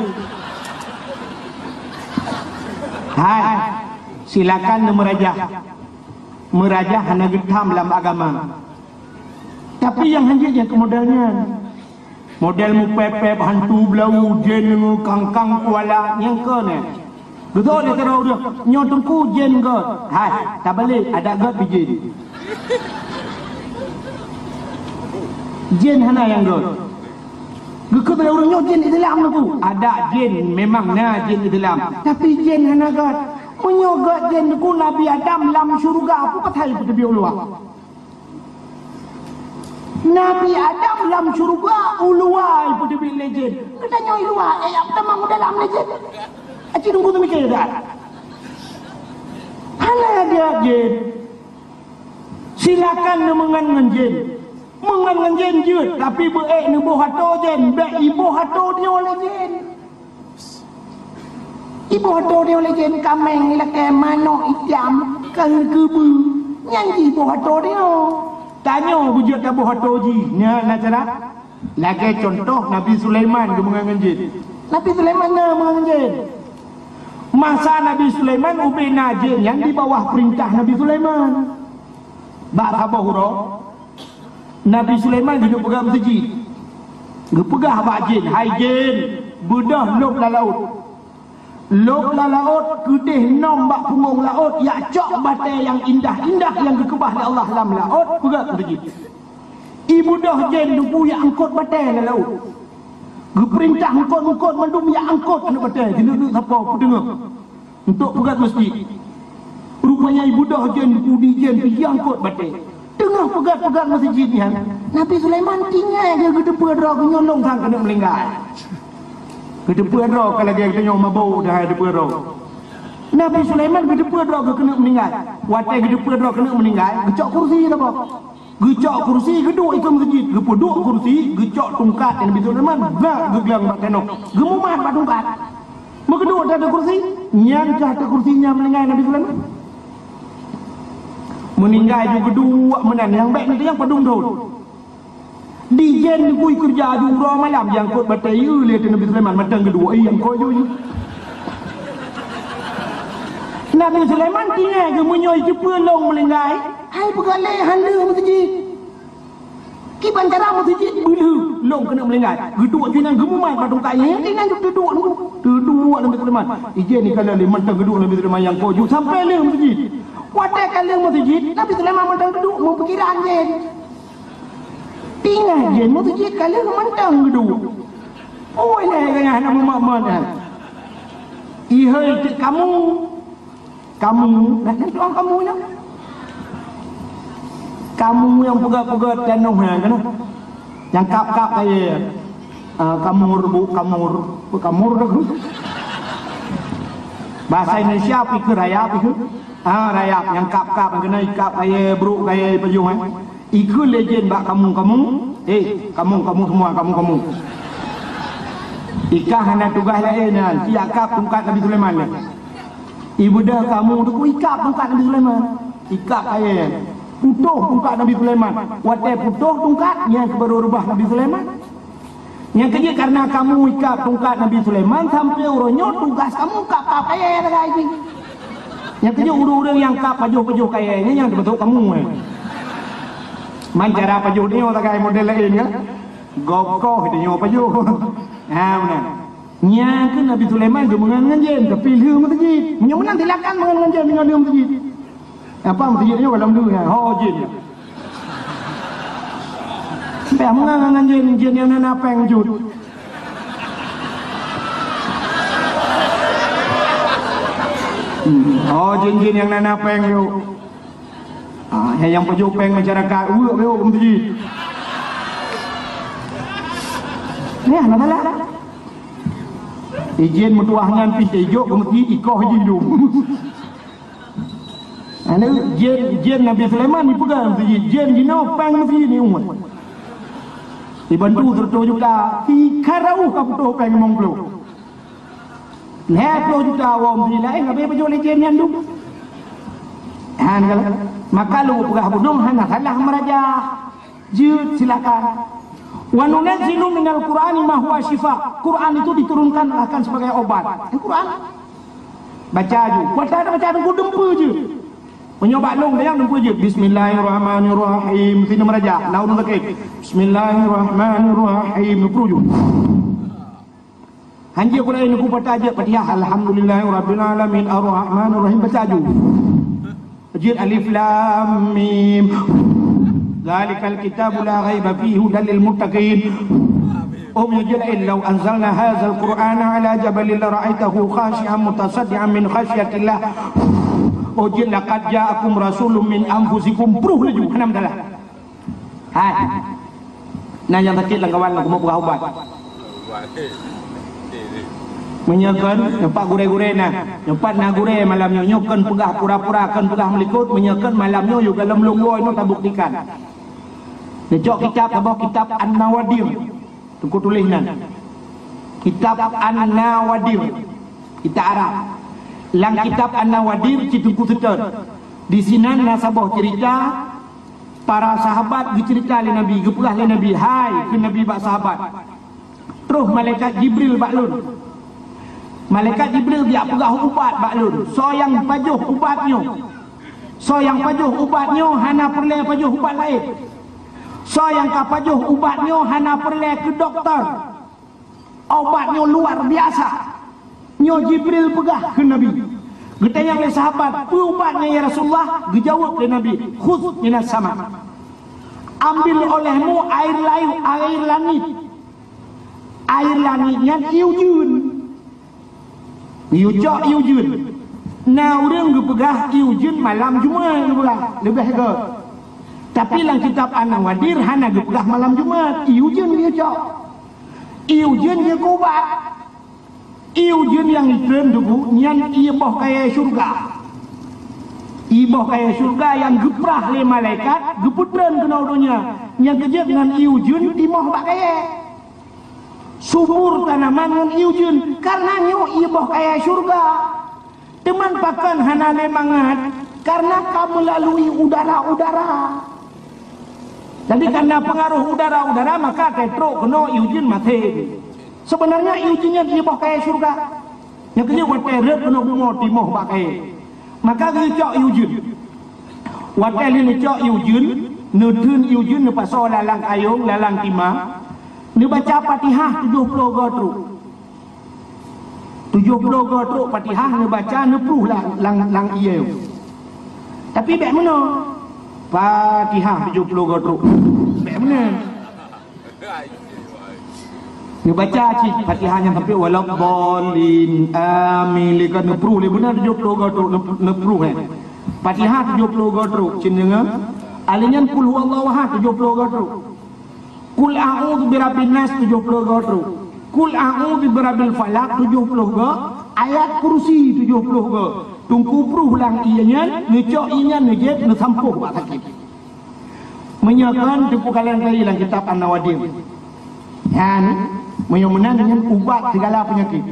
Hai, silakan neumeurajah. Meurajah hana geutham lam agama. Tapi nyang hanjeuet nyang keu model nyan. Model meupèp-pèp hantu blau, jén, kangkang kuala, nyang keu nyan. Geutôk lé sidroe ureueng, "Nyoe Teungku jén göt." Hai, tabalek, adak göt pih jén. Jén hana nyang göt. Geukheun lé ureueng, "Nyoe jén Islam Teungku." Adak jén memang na jén Islam, tapi jén hana göt. Meunyoe göt jén Teungku, Nabi Adam lam syeuruga, peue pasai peuteubiet u luwa? Nabi Adam lam syeuruga u luwa ipeuteubiet lé jén. Geutanyoe i luwa, eh, tamong u dalam lé jén. Aci Teungku teumikir dak? Hana dia jén. Silakan neumeungan ngon jén. Meungan ngon jén jeuet, tapi beu ék neuboh atô jén, bék iboh atô nyoe lé jén. Iboh atô nyoe lé jén, kaméng ilakée, manok itam, keu keubeue, nyan jiboh atô nyoe. Tanyoe beujeuet taboh atô jih, nyan na cara. Lagée cuntoh Nabi Sulaiman geumeungan ngon jén. Nabi Sulaiman na meungan ngon jén. Masa Nabi Sulaiman ubé na jén nyan di bawah peurintah Nabi Sulaiman. Bak saboh uroe, Nabi Sulaiman geuduek peugah meuseujid. Geupeugah bak jén, "Hai jén, beudôh lôb lam laôt. Lôb lam laôt, keudeh nom bak punggong laôt, jak cok batée nyang indah-indah nyang geukeubah lé Allah lam laôt, peugét meuseujid." Ibeudôh jén Teungku jak angkot batée lam laôt. Geupeurintah angkot-angkot mandum jak angkot aneuk batée, jeuet duek sapo peuteungoh. Untuk peugét meuseujid. Rupanya ibeudôh jén Teungku di jén pih jiangkot batée. Teungoh peugét-peugét meuseujid nyan, Nabi Sulaiman tinggai geuteupeu droe geuh nyoe lôn sang keuneuk meuninggai. Geuteupeu droe ka lagée geutanyoe mabök dah geuteupeu droe. Nabi Sulaiman geuteupeu droe geuh keuneuk meuninggai. Watée geuteupeu droe keuneuk meuninggai, geucok kursi saboh. Geucok kursi, geuduek ikeue meuseujid, geupeuduek kursi, geucok tungkat Nabi Sulaiman, bak geuglang bak tanoh, geumumat bak tungkat. Meugeuduek di ateueh kursi, nyan keuh ateueh kursi nyang meuninggai Nabi Sulaiman. Meuninggai ju geuduek meunan, nyang bék neutanyong padum thon. Di jén Teungku ikeureuja ju uroe malam, jiangkot batée ié lé ateueh Nabi Sulaiman, mantong geuduek, ié nyang kok ju. Nabi Sulaiman tinggai geuh meunyoe jiteupeu lôn meuninggai, hai peugah lé han lheueh meuseujid. Kiban cara meuseujid beulheueh lôn keuneuk meuninggai. Geuduek ju inan geumumat bak tungkat nyan, inan ju teuduek Teungku. Teuduek Nabi Sulaiman. Ijén ikalon lé mantong geuduek Nabi Sulaiman nyang kok ju sampoe lheueh meuseujid. Watée ka lheueh meuseujid, Nabi Sulaiman mantong teuduek meupikiran jén. Tinggai jén meuseujid ka lheueh mantong geuduek. Oi lé ganyah hana meumat-mat nyan. Ihôi teuk kamu. Kamu, nah, nyan tuan kamu nyan. Kamu nyang peugét-peugét tanoh nyan keunoe. Nyang kap-kap kayée. Ah, kamur, bu, kamur. Bu, kamur dah. Bahasa Indonesia pikir rayap itu. Ah, rayap nyang kap-kap keunoe, ikap kayée, brok kayée, pajoh, eh. Ikheun lé jén bak kamu, kamu, eh, kamu, kamu semua, kamu, kamu. Ikah hana tugaih laén nyan, siak kap tungkat Nabi Sulaiman nyan. Ibeudôh kamu Teungku ikap tungkat Nabi Sulaiman. Ikap kayée. Putôh tungkat Nabi Sulaiman. Watée putôh tungkat, nyan keuh baru reubah Nabi Sulaiman. Nyang keujeuet karena kamu ikap tungkat Nabi Sulaiman, sampoe uroe nyoe tugaih kamu kap-kap kayée sagai jih. Nyang keujeuet ureuëng-ureuëng nyang kap pajoh-pajoh kayée nyan nyang teumasok kamu, eh. Man cara pajoh nyoe sagai model laén kan? Gob koh tanyoe pajoh. Ha, meunan. Nyan keuh Nabi Sulaiman geumeungon ngon jén, tapi lheueh meuseujid. Meunyoe meunan silakan meungon ngon jén, meunyoe lheueh meuseujid. Apa meuseujid nyoe goh lom lheueh nyan? Ho jén. Payah meungon ngon jén, jén nyang na péng jeuet. Hmm. Oh, jén-jén nyang na péng nyoe. Ah, nyang, nyang pajoh péng masyarakat, uek beu meuseujid. Nyan, na salah. Ijén meutuah nyan pih teuijok keu meuseujid, ikoh jih dum. Anu, jén, jén Nabi Sulaiman jipeugah meuseujid, jén jinoe péng meuseujid ni umat. Dibantu seratus juta, si karauh ka putôh péng limong ploh. Lhèe ploh juta woe meuseujid laén, habéh pajoh lé jén nyan dum. Han, maka lôn peugah bunoe hana salah meuraja. Jeuet, silakan. Wa nunazzilu minal Qur'ani ma huwa syifa. Quran itu diturunkan akan sebagai obat. Quran. Baca ju. Kuasa ada baca Teungku dumpeue jeuet. Meunyoe bak lôn, dayang dumpeue jeuet. Bismillahirrahmanirrahim. Sinoe meuraja. Lam ureueng sakét. Bismillahirrahmanirrahim. Dumpeue jeuet. Hanjeuet pula Teungku baca jeuet Fatihah, "Alhamdulillahirabbil alamin, arrahmanirrahim," baca ju. Jeuet Alif Lam Mim. Dzalikal kitabu la raiba fihi hudal lil muttaqin. Oh, jeuet laén, "Lau anzalna hadzal Qur'ana ala jabalin lara'aitahu khasyi'an mutasaddi'an min khasyatillah." Oh, jeuet, "Laqad ja'akum rasulun min anfusikum." Pruh laju, hana masalah. Hai. Na nyang sakét lam kawan, lam kumeung peugah ubat. Meunyoe kon, nyoe pat gurée-gurée na. Nyoe pat na gurée malam nyoe, nyoe kon peugah pura-pura, kon peugah meulikot, meunyoe kon malam nyoe, yue goh lom lôn woe nyoe tabuktikan. Neucok kitab, saboh kitab An-Nawadir. Teungku tuléh nan. Kitab An-Nawadir. Kitab Arab. Lam kitab An-Nawadir, cit Teungku seutôt. Disinan na saboh ceurita, para sahabat geuceurita lé Nabi, geupeugah lé Nabi, "Hai," kheun Nabi bak sahabat, "troh malaikat Jibril bak lôn. Malaikat Jibril geujak peugah ubat bak lôn. Soe nyang pajoh ubat nyoe, soe nyang pajoh ubat nyoe hana peureulée pajoh ubat laén. Soe nyang ka pajoh ubat nyoe hana peureulée keu dokto. Ubat nyoe luar biasa. Nyoe Jibril peugah," kheun Nabi. Geutanyong lé sahabat, "Peue ubat nyan, ya Rasulullah?" Geujaweueb lé Nabi, "Khudz minas sama." Ambil olehmu air layu, air langit. Air langit nyan ié ujeuen. Yue cok ié ujeuen. Na ureuëng geupeugah ié ujeuen malam Jumat geupeugah, leubeh göt. Tapi lam kitab An-Nawadir hana geupeugah malam Jumat, ié ujeuen yue cok. Ié ujeuen yue keu ubat. Ié ujeuen nyang jitreun Teungku nyan ié boh kayée syeuruga. Ié boh kayée syeuruga nyang geuprah lé malaikat geupeutreun keunoe donya. Nyang keujeuet ngon ié ujeuen timoh bak kayée. Subur tanaman ngon ié ujeuen, kareuna nyoe ié boh kayée syeuruga. Teuma pakon hana lé mangat, kareuna ka meulalui udara-udara. Jadi, kareuna peungaroh udara-udara, maka ka trok keunoe ié ujeuen maté. Seubeunarnya ié ujeuen nyan ié boh kayée syeuruga. Nyang keujeuet watée rhot keunoe bumoe timoh bak kayée. Maka geucok ié ujeuen. Watée lheueh neucok ié ujeuen, neutreun ié ujeuen neupasoe lam kayông, lam tima, neubaca Fatihah tujoh ploh goe trok. Tujoh ploh goe trok Fatihah neubaca, neupruh lam, lam, lam ié. Tapi bék meunoe. Fatihah tujoh ploh goe trok. Bék meunoe. Neubaca cit Fatihah nyan sampai waladdallin, amin. Lé ka neupruh, lé beuna tujoh ploh goe trok, neup-, neupruh, eh. Fatihah tujoh ploh goe trok, cit deungoe. Alé nyan Qul huwallahu ahad tujoh ploh goe trok. Qul a'udzu birabbin nas tujoh ploh goe trok. Qul a'udzu birabbil falaq tujoh ploh goe. Ayat Kursi tujoh ploh goe. Teungku pruh lam ié nyan, neucok ié nyan, neujieb, neusampôh bak sakét. Meunyoe kon, teupeukalon kali lam kitab An-Nawadir. Nyan, meunyoe meunan nyan ubat sigala peunyakét.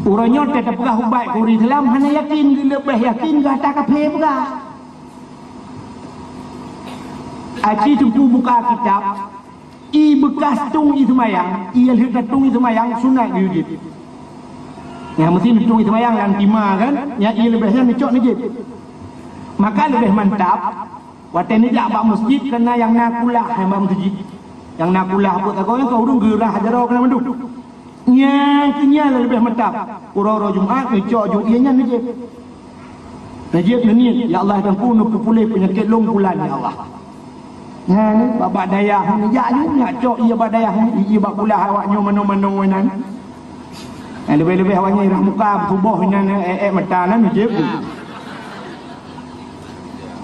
Uroe nyoe teupeugah ubat keu ureuëng Islam hana yakin, geuleubeh yakin gata kafé peugah. Aci Teungku buka kitab, ié beukas tueng ié seumayang, ié lheueh ka tueng ié seumayang sunat geujieb. Nyang meusti tueng ié seumayang lam tima kan, nyang ié leubeh nyan neucok neujieb. Maka leubeh mantap, watée neujak bak meuseujid, keu na nyang na kulah hai bak meuseujid. Nyang na kulah buet sagoe nyan ka ureuëng geurah jaroe keunan mandum. Nyang keu nyan leubeh mantap. Uroe-uroe Jumat neucok ju ié nyan neujieb. Neujieb neuniet, "Ya Allah, Teungku neupeupuléh peunyakét lôn bulan, ya Allah." Nyan, bak-bak dayah neujak ju, nyak cok ié bak dayah, ié bak kulah awak nyoe manoe-manoe nan. Eh, leubeh-leubeh awak nyoe rah muka, beutuboh nan, eh, eh, mata nan, neujieb ju.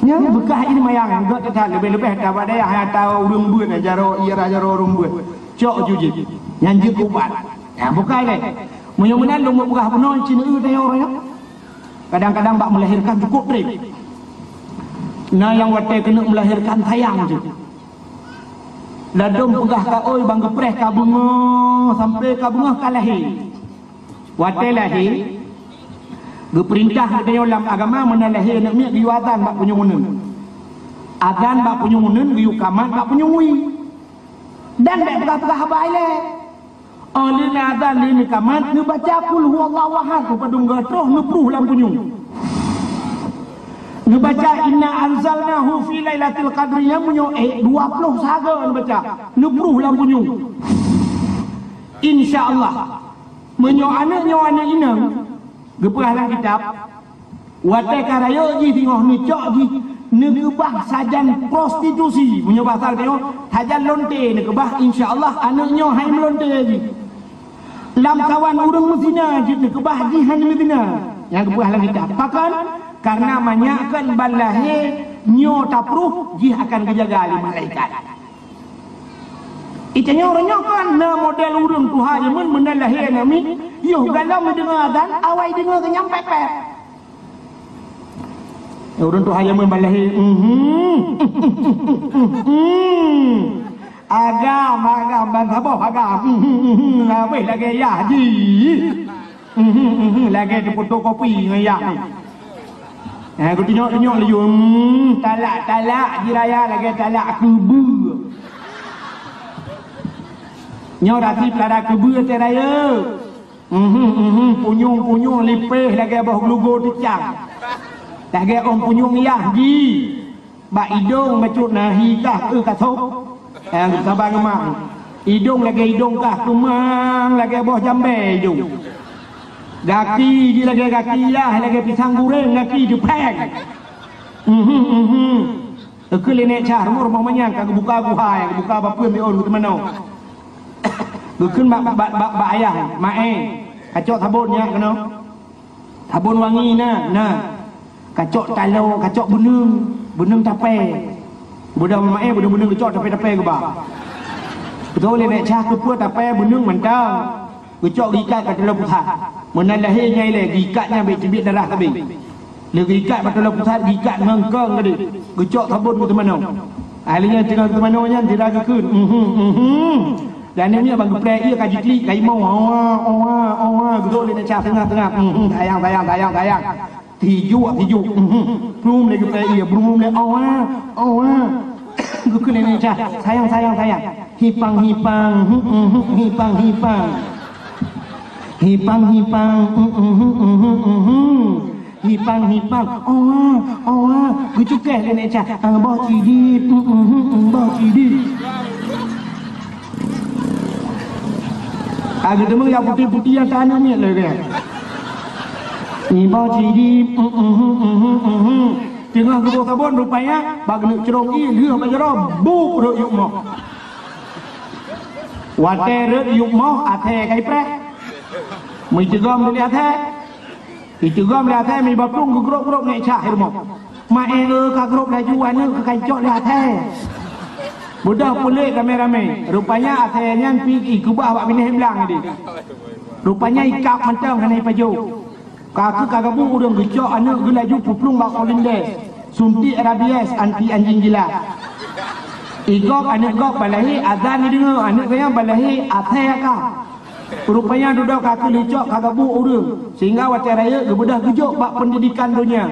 Nyan beukas ié seumayang, göt that, leubeh-leubeh ata bak dayah, ata ureuëng beuet, jaroe, ié rah jaroe ureuëng beuet. Cok ju jieb. Nyan jeuet keu ubat. Nyan bukai lé. Meunyoe meunan lôn peugah bunoe cit, eu, tanyoe uroe nyoe. Kadang-kadang bak meulahirkan cukup treb. Na nyang watée keuneuk meulahirkan sayang jih. Ladôm peugah ka oi bang geupreh ka beungoh sampai ka beungoh ka lahé. Watée lahé, geupeurintah geutanyoe lam agama meunan lahé aneuëk miet geuyue azan bak punyueng uneuen. Azan bak punyueng uneuen geuyue kamat bak punyueng wie. Dan bék peugah-peugah haba ilée. Óh lheueh neuazan lé neukamat, neubaca Qul huwallahu ahad, neupadum goe troh, neupruh lam punyueng. Neubaca inna anzalnahu fi lailatul qadri nyang meunyoe ék dua ploh saga neubaca, neupruh lam punyueng. Insya Allah, meunyoe aneuëk nyoe aneuëk inong, geupeugah lam kitab, watée ka rayeuk jih singoh neucok jih neukeubah sajan prostitusi. Meunyoe basa geutanyoe, sajan lonte neukeubah, insya Allah aneuëk nyoe hai meulonte jih. Lam kawan ureuëng meuzina jih neukeubah, jih hana meuzina. Nyang geupeugah lam kitab. Pakon? Kareuna manyak kon ban lahé nyoe tapruh, jih akan geujaga lé malaikat. Itanyoe uroe nyoe kan na model ureuëng tuha jameun meunan lahé aneuk miet, yoh galom deungoe azan, awai deungoe keunyan pet-pet. Ureuëng tuha jameun ban lahé, mhm. Agam, agam, ban saboh agam. Mhm, mhm, habéh lagée yah jih. Mhm, mhm, lagée teufotokopi ngon yah ni. Eh, geutunyok-tunyok laju, hmm, talak-talak jiraya lagée talak keubeue. Nyoe rasi peulada keubeue teuh rayeuk. Mhm, mhm, punyueng-punyueng lipéh lagée boh geulogo teucang. Lagée ôn punyueng yah jih. Bak idong bacut na hi kah eu kasôb. Eh, saban ngon mak. Idong lagée idong kah keumang lagée boh jambée idong. Gaki jih lagée gaki yah, lagée pisang guréng gaki jih péng. Mhm, mhm. Eukeu lé nék cah rumoh-rumoh manyang ka geubuka guha, ka geubuka bapeue miôn geuteumanoe. Geukheun bak, bak, bak, bak ayah, "Mak, eh, kacok sabon nyak keunoe." Sabon wangi na, na. Kacok taloe, kacok beuneueng, beuneueng tapée. Beudôh maé beuneueng-beuneueng geucok tapée-tapée geuba. Beutôi lé nék cah keupeue tapée beuneueng mantong. Geucok geuikat bak taloe pusat. Meunan lahé nyan ilée geuikat nyan bék teubiet darah sabe. Lé geuikat bak taloe pusat geuikat ngon kong tadi. Geucok sabon geuteumanoe. Ahli nyan teungoh geuteumanoe nyan sira geukheun. Mhm, mhm. Dan nyan ban geupreh ié ka jiklik ka imoe, owa, owa, owa, geudok lé nék cah teungoh-teungoh. Mhm, sayang, sayang, sayang, sayang. Tijuk, tijuk. Mhm. Brum lé geupreh ié, brum lé, owa, owa. Geukheun lé nék cah, sayang, sayang, sayang. Hipang, hipang, mhm, mhm, hipang, hipang. Hipang, hipang, mhm, mhm, mhm, mhm. Hipang, hipang, owa, owa. Geucukéh lé nék cah, ah, boh cidit, mhm, mhm, mhm, boh cidit. Ah, geuteumeung nyang putéh-putéh nyang tahan miet lé geuh. Nibak cidi, mhm, mhm, mhm, mhm. Teungoh geuboh sabon rupanya, bak geuneuk crông ié lheueh bak jaroe, buk rhot yup moh. Watée rhot yup moh, athée ka ipreh. Meuiteugom lé athée. Iteugom lé athée miba plueng geugrôp-grôp nék cah i rumoh. Maé ka grôp laju aneuëk ka kacok lé athée. Beudôh pulék ramé-ramé. Rupanya athée nyan pih ikeubah bak binéh blang di. Rupanya ikab mantong hana ipajoh. Ka keuh ka gabuk ureuëng geucok aneuëk geuh laju peuplueng bak Polindes. Suntik rabies anti anjing gila. Igob aneuëk gob balahé azan ideungoe aneuëk geuh nyan balahé athée ka. Rupanya dudoe ka keuh leucok ka gabuk ureuëng, sehingga watée rayeuk geubeudôh geujok bak peundidikan donya.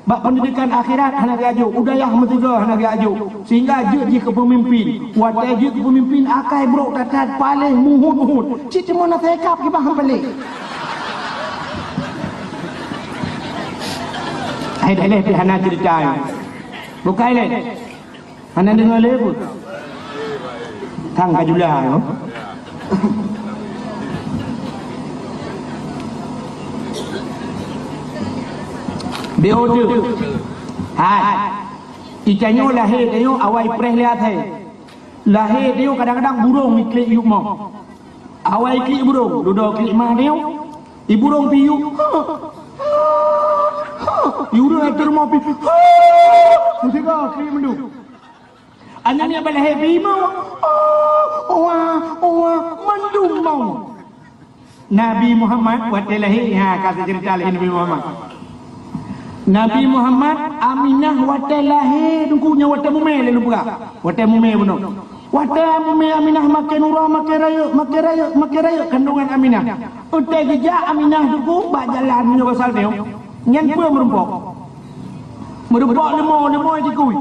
Bak peundidikan akhirat hana geuajoh, u dayah meusigoe hana geuajoh, sehingga jeuet jih keu peumimpin. Watée jeuet keu peumimpin akai brok that-that paléh muhut-muhut. Cit teuma na seukab kibah han paléh. Hai daleh pih hana ceurita. Bukai lé. Hana deungoe lé peue? Thang ka jula nyoe. Beo tu. Hai. Itanyoe lahé tanyoe awai preh lé athée. Lahé tanyoe kadang-kadang burông iklik yup moh. Awai klik burông, dudoe klik mah tanyoe. Iburông pih yup. Ha. Ha. Iureuëng ateueh rumoh pih. Ha. Meusigoe klik mandum. Aneuk miet balahé pih mau. Owa, owa, mandum mau. Nabi Muhammad watée lahé, ha, ka teuceurita lé Nabi Muhammad. Nabi Muhammad, Aminah watée lahé, teungku nyan watée mumé lé lôn peugah. Watée mumé bunoe. Watée mumé Aminah makin uroe, makin rayeuk, makin rayeuk, makin rayeuk kandungan Aminah. Watée geujak Aminah teungku bak jalan meunyoe basa tanyoe. Nyan peue meurumpok. Meurumpok leumo, leumo itikui.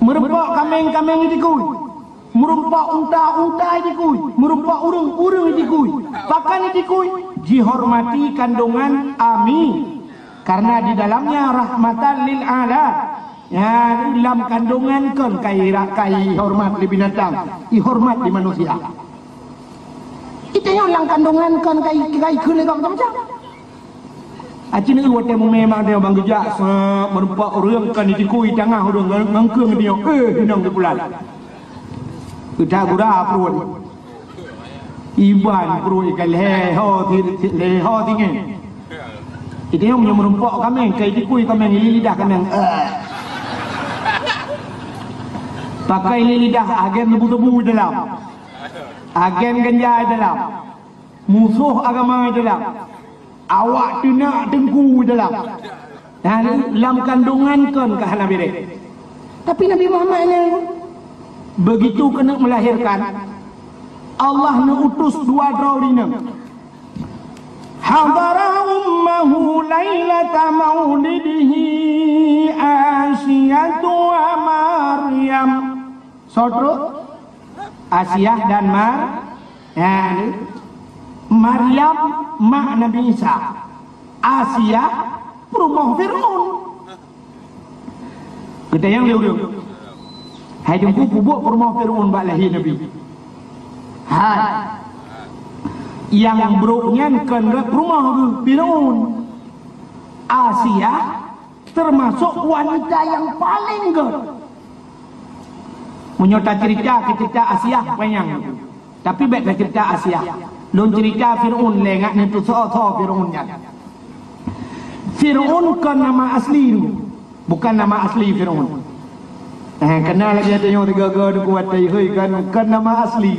Meurumpok kaméng, kaméng itikui. Meurumpok unta, unta itikui. Meurumpok ureuëng, ureuëng itikui. Pakon itikui? Jihormati kandungan Ami. Karena di dalamnya rahmatan lil alam. Ya, lam kandungan kon kai ra-, kai hormat lé binatang, ihormat lé manusia. Itanyoe lam kandungan kon kai, kai kheun lé gob macam-macam. Aci neu watée mumé mak dia bang geujak sa meurumpok ureuëng kon itikui tangah ureuëng ngangkeung dia, eh, inong di bulan. Udah gura pruet. Iban pruet ikan leho ti, ti, leho tinggi. Itu yang punya merumpok kami, kai dikui kami, ngili lidah kami. Eh. Pakai lé lidah, agen tebu-tebu dalam. Agen ganja dalam. Musoh agama dalam. Awak teunak teungku dalam. Dan lam kandungan kon ka hana beres. Tapi Nabi Muhammad nyan begitu keuneuk melahirkan, Allah neuutus dua droe inong. Hadara ummahu lailata maulidihi Asiyatu wa Maryam. Soe trok? Asiah dan Mar-, ya, Maryam mak Nabi Isa. Asiah peurumoh Fir'aun. Geutanyong lé ureueng, "Hai Teungku, peue buet peurumoh Fir'aun bak lahé Nabi?" Hai. Nyang brok nyan kon rot peurumoh geuh, Fir'aun. Asiah teumasok wanita nyang paleng gèt. Meunyoe taceurita keu ceurita Asiah panyang, tapi bèk taceurita Asiah. Lôn ceurita Fir'aun lé, ngat neutusoe-soe Fir'aun nyan. Fir'aun kon nama asli, bukan nama asli Fir'aun. Eh, keunal lagèe tanyoe tiga-tiga deuh kuat tai, hei, kan, kon nama asli.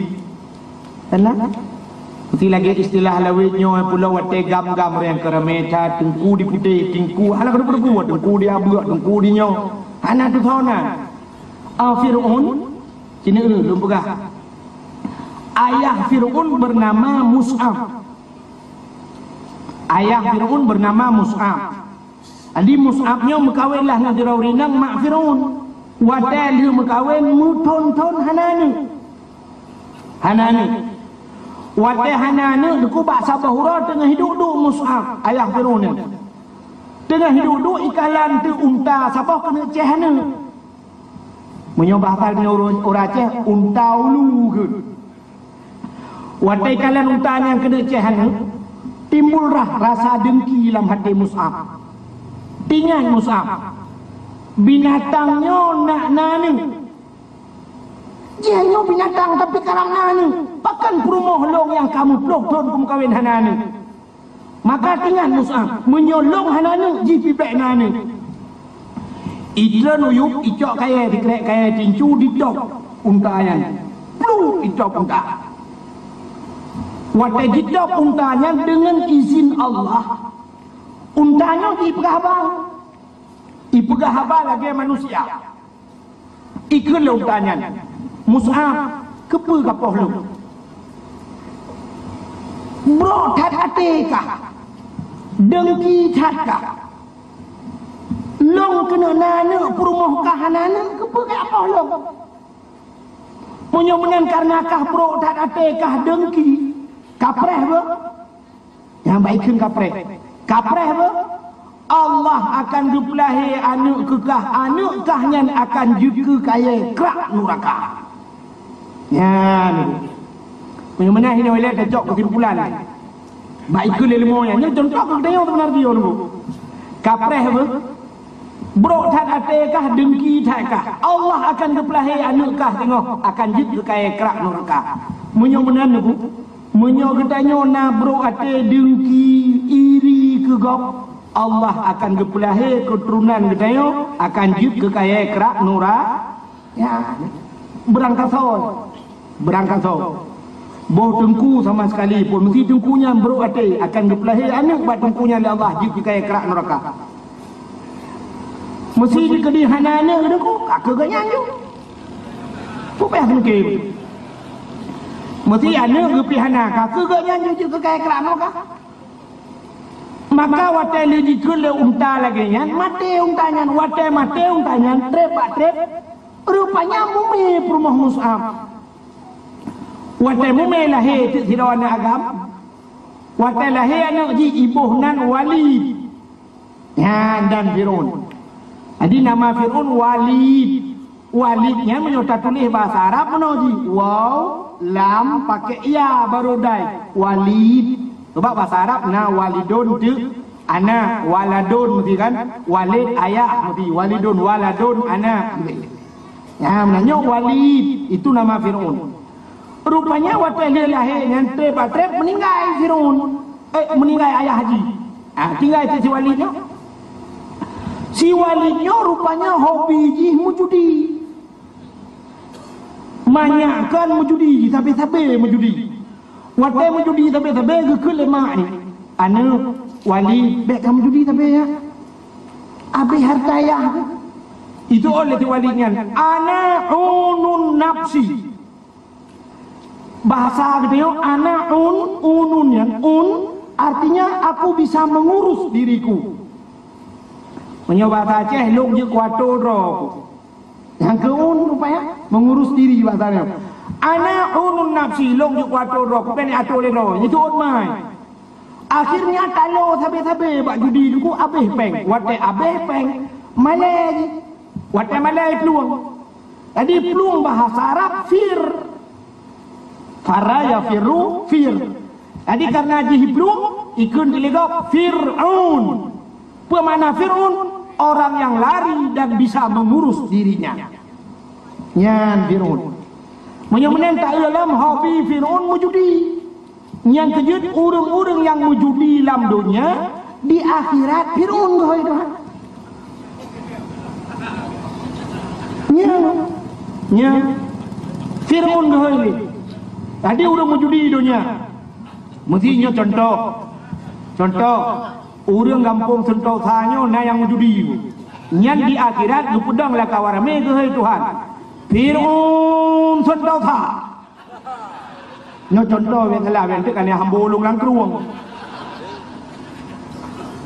Kan? Meusti lagèe istilah lawét nyoe, pulo watèe gam-gam rèng keuramé that, teungku di putéh, teungku, hana keudeuh-keudeuh, teungku di abeuek, teungku di nyoe. Hana teupeue na. Ah, Fir'aun, sinoe lôn peugah. Ayah Fir'aun bernama Mus'ab. Ayah Fir'aun bernama Mus'ab. Jadi Mus'ab nyoe meukawen lah ngon sidroe ureueng inong mak Fir'aun. Watèe lheueh meukawen meuthon-thon hana aneuk. Hana aneuk. Watèe hana aneuk, teungku, bak saboh uroe teungoh duek-duek Mus'ab, ayah Fir'aun nyan. Teungoh duek-duek, ikalon teuk unta saboh keuneuk céh aneuk. Meunyoe bahasa ureueng, ureueng Aceh, unta ulu keuh. Watèe ikalon unta nyan keuneuk céh aneuk, timbul rah rasa deungki lam até Mus'ab. Teuingat Mus'ab, binatang nyoe nak na aneuk. Jih nyoe binatang tapi karab na aneuk. Pakon peurumoh lôn nyang ka muplôh thon kumeukawen hana aneuk? Maka teuingat Mus'ab, meunyoe lôn hana aneuk, jih pih bèk na aneuk. Itreun u yup, icok kayèe, sikrek kayèe tincu, jitôb unta nyan. Plup, itôb unta. Watèe jitôb unta nyan deungon izin Allah, unta nyan jipeugah haba. Ipeugah haba lagèe manusia. Ikheun lé unta nyan, "Mus'ab, keupeue kapoh lôn? Brok that até kah? Deungki that kah? Lôn keuneuk na aneuk, peurumoh kah hana aneuk, keupeue kapoh lôn?" Meunyoe meunan kareuna kah brok that até kah deungki, kapreh beuh. Nyang bak ikheun kapreh. Kapreh beuh, Allah akan geupeulahé aneuk keu kah, aneuk kah nyan akan jeuet keu kayèe krak nuraka. Nyan. Meunyoe meunan hinoe ilèe tacok keusimpulan. Bak ikheun lé leumo nyan, nyoe contoh keu geutanyoe seubeuna jih nyoe. Kapreh beuh, brok that até kah, deungki that kah, Allah akan geupeulahé aneuk kah teungoh akan jeuet keu kayèe krak nuraka. Meunyoe meunan, Teungku, meunyoe geutanyoe na brok até, deungki, iri keu gob, Allah akan geupeulahé keuturonan geutanyoe akan jeuet keu kayèe krak nura-, ya, beurangkasoe. Beurangkasoe. Boh teungku sama sekali pun, meusti teungku nyan brok até akan geupeulahé aneuk bak teungku nyan lé Allah jeuet keu kayèe krak nuraka. Meusti dikeudi hana aneuk teungku, ka keuh geuh nyan jeuet. Peue payah teungku? Meusti aneuk geupih hana, ka keuh geuh nyan jeuet keu kayèe krak nuraka. Maka watèe lheueh jikheun lé unta lagèe nyan, maté unta nyan. Watèe maté unta nyan, trép bak trép, rupanya mumè peurumoh Mus'ab. Watèe mumè lahé teuk sidroe aneuk agam. Watèe lahé aneuk jih, iboh nan Walid. Nyan dan Fir'aun. Jadi nama Fir'aun Walid. Walid nyan meunyoe tatuléh basa Arab meunoe jih, waw, lam, pakai ya baru dai. Walid. Sebab basa Arab na walidun teuk aneuk, waladun meusti kan? Walid ayah meusti, walidun, waladun aneuk meusti. Nyan, meunyoe Walid, itu nama Fir'aun. Rupanya watèe lheueh lahé nyan trép bak trép meuninggai Fir'aun. Eh, meuninggai ayah jih. Ah, tinggai si Walid nyoe. Si Walid nyoe rupanya hobi jih meujudi. Manyak kan meujudi, sabe-sabe meujudi. Watée meujudi sabe-sabe geukheun lé mak nyan, "Aneuk, Wali, bék ka meujudi sabe, ya. Abéh hareuta ayah." Itu oleh si Wali nyan, "Ana unun nafsi." Bahasa geutanyoe, "Ana un, unun" nyan, "un" artinya aku bisa mengurus diriku. Meunyoe bahasa Aceh, "Lôn jeuet kuato droe ku." Nyang keu un rupanya mengurus diri bahasa nyoe. "Ana unun nafsi", lôn jeuet kuato droe ku, bék ato lé droe. Itu un mai. Akhirnya talo sabe-sabe bak judi nyan ku abéh péng. Watée abéh péng, malée jih. Watée malée plueng. Jadi plueng bahasa Arab fir. Fara yafirru fir. Jadi karena jih plueng, ikheun diligop Fir'aun. Peue makna Fir'aun? Orang yang lari dan bisa mengurus dirinya. Nyan Fir'aun. Meunyoe meunan taeu lom hobi Fir'aun meujudi. Nyang keujeuet ureuëng-ureuëng nyang meujudi lam donya, di akhirat Fir'aun geuhôi Tuhan. Nya, nya. Fir'aun geuhôi lé. Jadi ureuëng meujudi donya. Meusi nyoe contoh. Contoh, ureuëng gampông Seuntosa nyoe na nyang meujudi. Nyan di akhirat geupeudong lam kawan ramé geuhôi Tuhan. Fir'aun Seuntosa. Nyoe contoh nyang salah, nyang teuk kan nyang hamba ulôn lam krueng.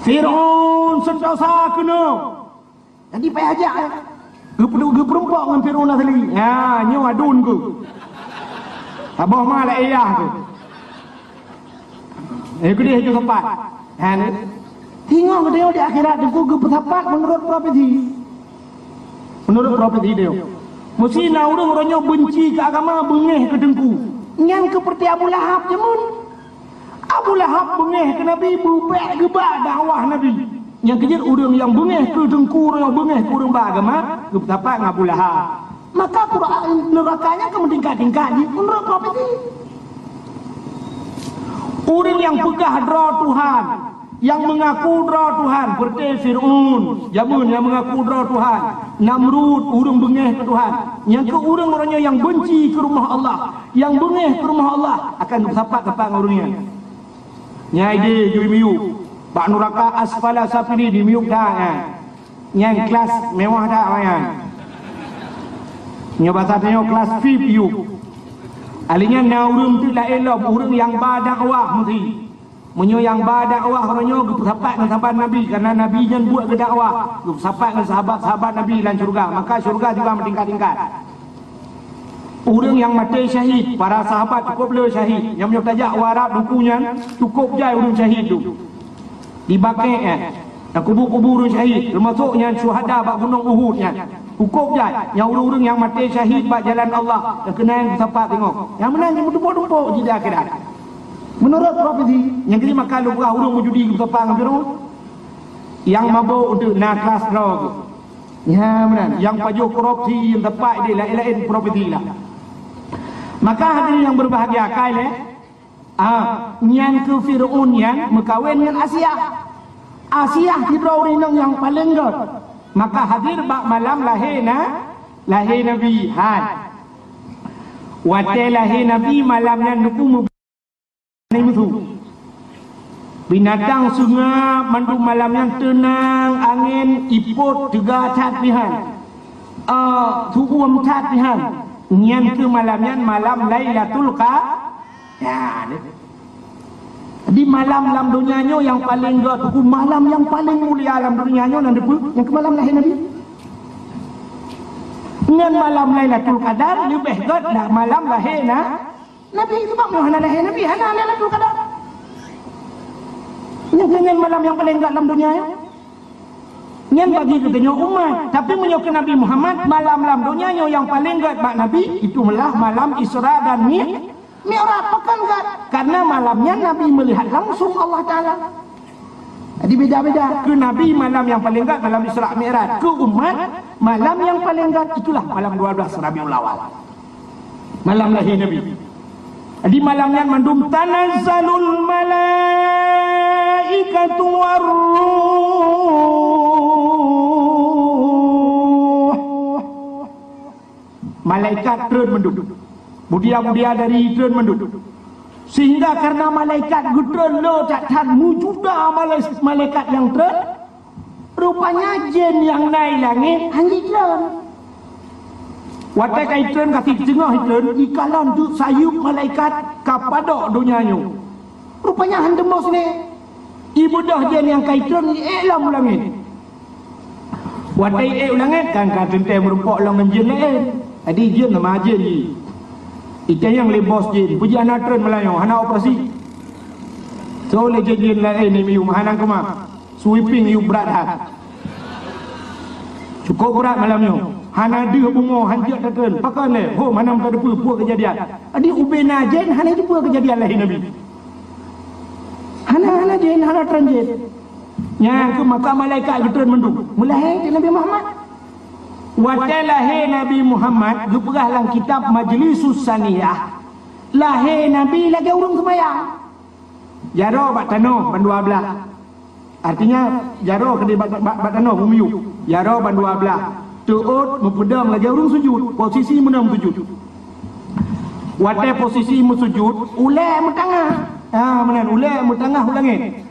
Fir'aun Seuntosa keunoe. Jadi payah jak, eh. Geupeureumpok ngon Fir'aun asli. Ha, nyoe aduen ku. Saboh ma lagée yah ku. Eh, keudeh ju sapat. Ha, ni. Singoh geutanyoe di akhirat teungku geupeusapat meunurot profesi. Meunurot profesi dia. Meusi na ureuëng, ureuëng nyoe beunci keu agama, beungéh keu teungku. Nyan keupeurti Abu Lahab jameun. Abu Lahab beungéh keu Nabi, beubek geuba dakwah Nabi. Nyang keujeuet ureuëng nyang beungéh keu teungku, ureuëng nyang beungéh keu ureuëng ba agama, geupeusapat ngon Abu Lahab. Maka Quran neuraka nyan ka meutingkat-tingkat jih meunurot profesi. Ureuëng nyang peugah droe Tuhan, nyang meungaku droe Tuhan, seperti Fir'aun, jameun nyang meungaku droe Tuhan, Namrud, ureuëng beungéh keu Tuhan. Nyang keu ureuëng-ureuëng nyoe nyang beunci keu rumoh Allah, nyang beungéh keu rumoh Allah, akan geupeusapat-sapat ngon ureuëng nyan. Nyan idéh jih miyueb. Bak nuraka asfala safilin miyueb that nyan. Nyan kelas mewah that nyan. Nyoe basa tanyoe kelas V I P yub. Ahli nyan na ureuëng teuk laén lom, ureuëng nyang ba dakwah meusi. Meunyoe nyang ba dakwah uroe nyoe geupeusapat ngon sahabat Nabi, karena Nabi nyan buet geudakwah, geupeusapat ngon sahabat-sahabat Nabi lam syeuruga, maka syeuruga juga meutingkat-tingkat. Ureuëng nyang maté syahid, para sahabat cukôp le syahid. Nyang meunyoe tajak u Arab Teungku nyan, cukôp jai ureuëng syahid tu. Di Baqi', eh, na kubu-kubu ureuëng syahid, teumasôk nyan syuhada bak gunong Uhud nyan. Cukôp jai, nyang ureuëng-ureuëng nyang maté syahid bak jalan Allah, nyang keunan geusapat teungoh. Nyang meunan nyang meutumpôk-tumpôk jih di akhirat. Meunurot profesi, nyang keuneuk maka lôn peugah ureuëng meujudi geusapat ngon Fir'aun. Nyang mabôk untuk na kelas droe. Nya meunan, nyang pajoh korupsi, nyang teumpat idéh laén-laén profesi lah. Maka hadirin nyang berbahagia, kai lé, ah, nyan keu Fir'aun nyan meukawen ngon Asiah. Asiah sidroe ureuëng inong nyang paleng gét. Maka hadir bak malam lahé na, lahé Nabi. Hai. Watée lahé Nabi malam nyan, Teungku, meubi-, Nani meusu. Binatang seungab mandum malam nyan teunang, angén, ipot teuga that pihan. Eh, su'uem that pihan. Nyan keuh malam nyan malam Lailatul Qa-, ya, ni. Di malam lam donya nyoe nyang paleng gét, Teungku, malam nyang paleng mulia lam donya nyoe nan dipeue? Nyang keuh malam lahé Nabi. Ngon malam Lailatul Qadar leubeh gét dah malam lahé na-, Nabi, sebab nyoe hana lahé Nabi, hana Lailatul Qadar. Nyan keuh nyan malam nyang paleng gét lam donya nyoe. Nyan bagi geutanyoe umat. Tapi meunyoe keu Nabi Muhammad, malam lam donya nyoe nyang paleng gét bak Nabi, itu malah malam Isra dan Mi-, Mi'raj. Pakon gét? Karena malam nyan Nabi melihat langsung Allah Taala. Jadi beda-beda. Keu Nabi malam nyang paleng gét malam Isra Mi'raj. Keu umat, malam nyang paleng gét itulah malam dua belas Rabiul Awal. Malam lahé Nabi. Di malam nyan mandum tanazzalul malaikatu war ruh. Malaikat treun mandum. Budia-budia dari treun mandum. Sehingga karena malaikat geutreun le that-that meujuta malai-, malaikat nyang treun, rupanya jén nyang na i langét hana jitreun. Watée ka itreun ka siteungoh itreun, ikalon teuk sayeuep malaikat ka padok donya nyoe. Rupanya hana teumbôh siné. Ibeudôh jén nyang ka itreun iék lom u langét. Watée iék u langét kan ka teuntée meurumpok lom ngon jén laén. Jadi jén nama jén jih. Itanyong lé bos jén, "Peue jih hana treun malam nyoe, hana operasi?" Soe lé jén-jén laén nyang miyueb, "Hana keumah. Sweeping yub brat that." Cukôp brat malam nyoe. Hana deuh bumoe, hanjeuet tatreun. Pakon lé? Hom hana meutateupeue peue keujadian. Jadi ubé na jén hana teupeue keujadian lahé Nabi. Hana, hana jén, hana treun jén. Nyan keuh maka malaikat geutreun mandum. Meulahé Nabi Muhammad. Watée lahé Nabi Muhammad geupeugah lam kitab Majlisus Saniyah, lahé Nabi lagée ureuëng seumayang. Jaroe bak tanoh bandua blaih. Artinya, jaroe keudeh bak, bak, bak tanoh, u miyueb. Jaroe bandua blaih. Teuôt meupeudong lagée ureuëng sujut, posisi meunan sujut. Watée posisi meusujut, ulée meutanggah. Ha, meunan, ulée meutanggah u langét.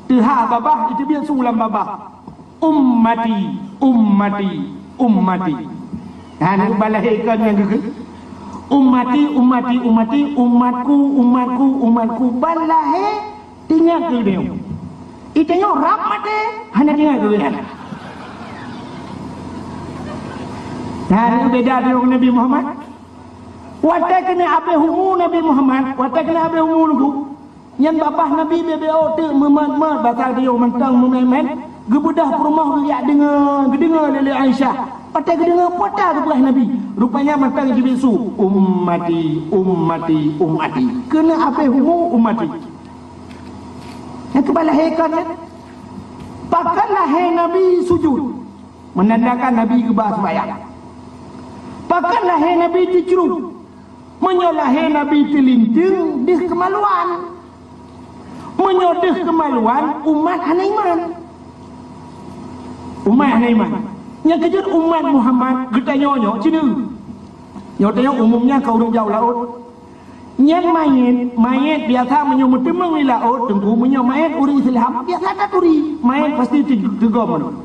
Teuhah babah, iteubiet su lam babah. "Ummati, ummati, ummati." Ha, nyoe ban lahé kon nyang geukheun. "Ummati, ummati, ummati, umatku, umatku, umatku." Ban lahé, teuingat keu nyoe. Itanyong rab maté, hana teuingat keu nyan. Nah, nyoe beda deungon Nabi Muhammad. Watée keuneuk abéh umu Nabi Muhammad, watée keuneuk abéh umu laju, nyan babah Nabi beu-beu teuk meumat-mat, basa diyoe mantong meumét-mét, geubeudôh peurumoh geujak deungoe, geudeungoe lé, lé Aisyah. Watée geudeungoe peue ta geupeugah Nabi, rupanya mantong jibiet su, "Ummati, ummati, ummati." Keuneuk abéh umu ummati. Nyang keuba lahé kon nyan. Pakon lahé Nabi sujut? Meunandakan Nabi geuba seumayang. Pakon lahé Nabi teucrub? Meunyoe lahé Nabi teulinteung, deuh keumaluan. Meunyoe deuh keumaluan, umat hana iman. Umat hana iman. Nyang keujeuet umat Muhammad geutanyoe nyoe, ci nyoe. Nyoe tanyoe umumnya ka ureuëng jaoh laôt. Nyan manyét, manyét biasa meunyoe meuteumeung di laôt, Teungku, meunyoe manyét ureuëng Islam, biasa that turi. Manyét pasti teu-, teugom.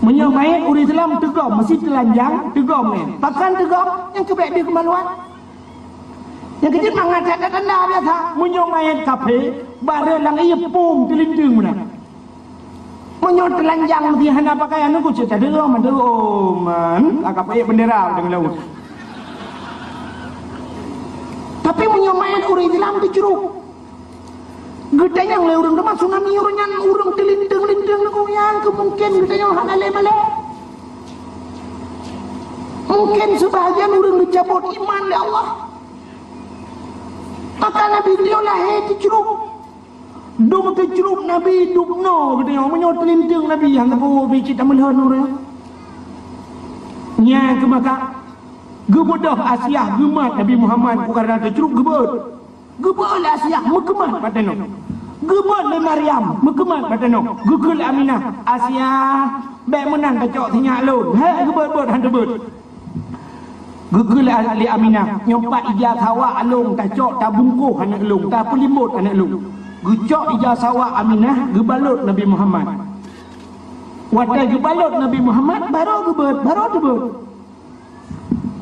Meunyoe manyét ureuëng Islam teugom, meusi teulanjang, teugom nyan. Pakon teugom? Nyang keubek deuh keumaluan. Nyang keujeuet mangat that tanda biasa. Meunyoe manyét kafé, barô lam ié pom teulinteung meunan. Meunyoe teulanjang meusi hana pakaian, nunggu cit tadeuh, oh, mandeuh, oh, man, ka, ka payek bendera deungon laôt. Tapi meunyoe manyét ureuëng Islam teucrub, geutanyong lé ureuëng teuma tsunami ureuëng nyan ureuëng teulinteung-linteung nunggu nyang keu mungken geutanyong hana lé malée. Mungken seubahagian ureuëng geucabot iman lé Allah. Maka Nabi beliau lahé teucrub. Dum teucrub Nabi dubnoe geutanyoe, meunyoe teulinteung Nabi nyang teupeue pih cit tameulhon ureuëng. Nyan keuh maka geubeudôh Asiah geumat Nabi Muhammad, bukan karena teucrub geubeuet. Geubeuet lé Asiah meukeumat bak tanoh. Geubeuet lé Maryam meukeumat bak tanoh. Geukheun lé Aminah, "Asiah, bék meunan tacok sinyak lôn." Hék, geubeuet-beuet han teubeuet. Geukheun lé Aminah, "Nyoe pat ija sawa lôn tacok tabungkôh aneuëk lôn, tapeulimbot aneuëk lôn." Geucok ija sawa Aminah geubalot Nabi Muhammad. Watée geubalot Nabi Muhammad, barô geubeuet, barô teubeuet.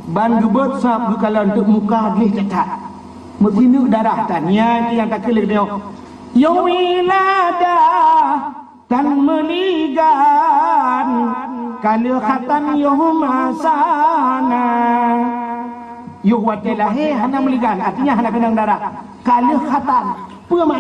Ban geubeuet sab geukalon teuk muka gleh that-that. Meusineuk darah tan, nyan nyang takheun lé geutanyoe, "Yôh wiladah tan meuligan, ka lheueh khatan yôh masana." Yôh watée lahé hana meuligan, artinya hana keunong darah. Ka lheueh khatan. Peue makna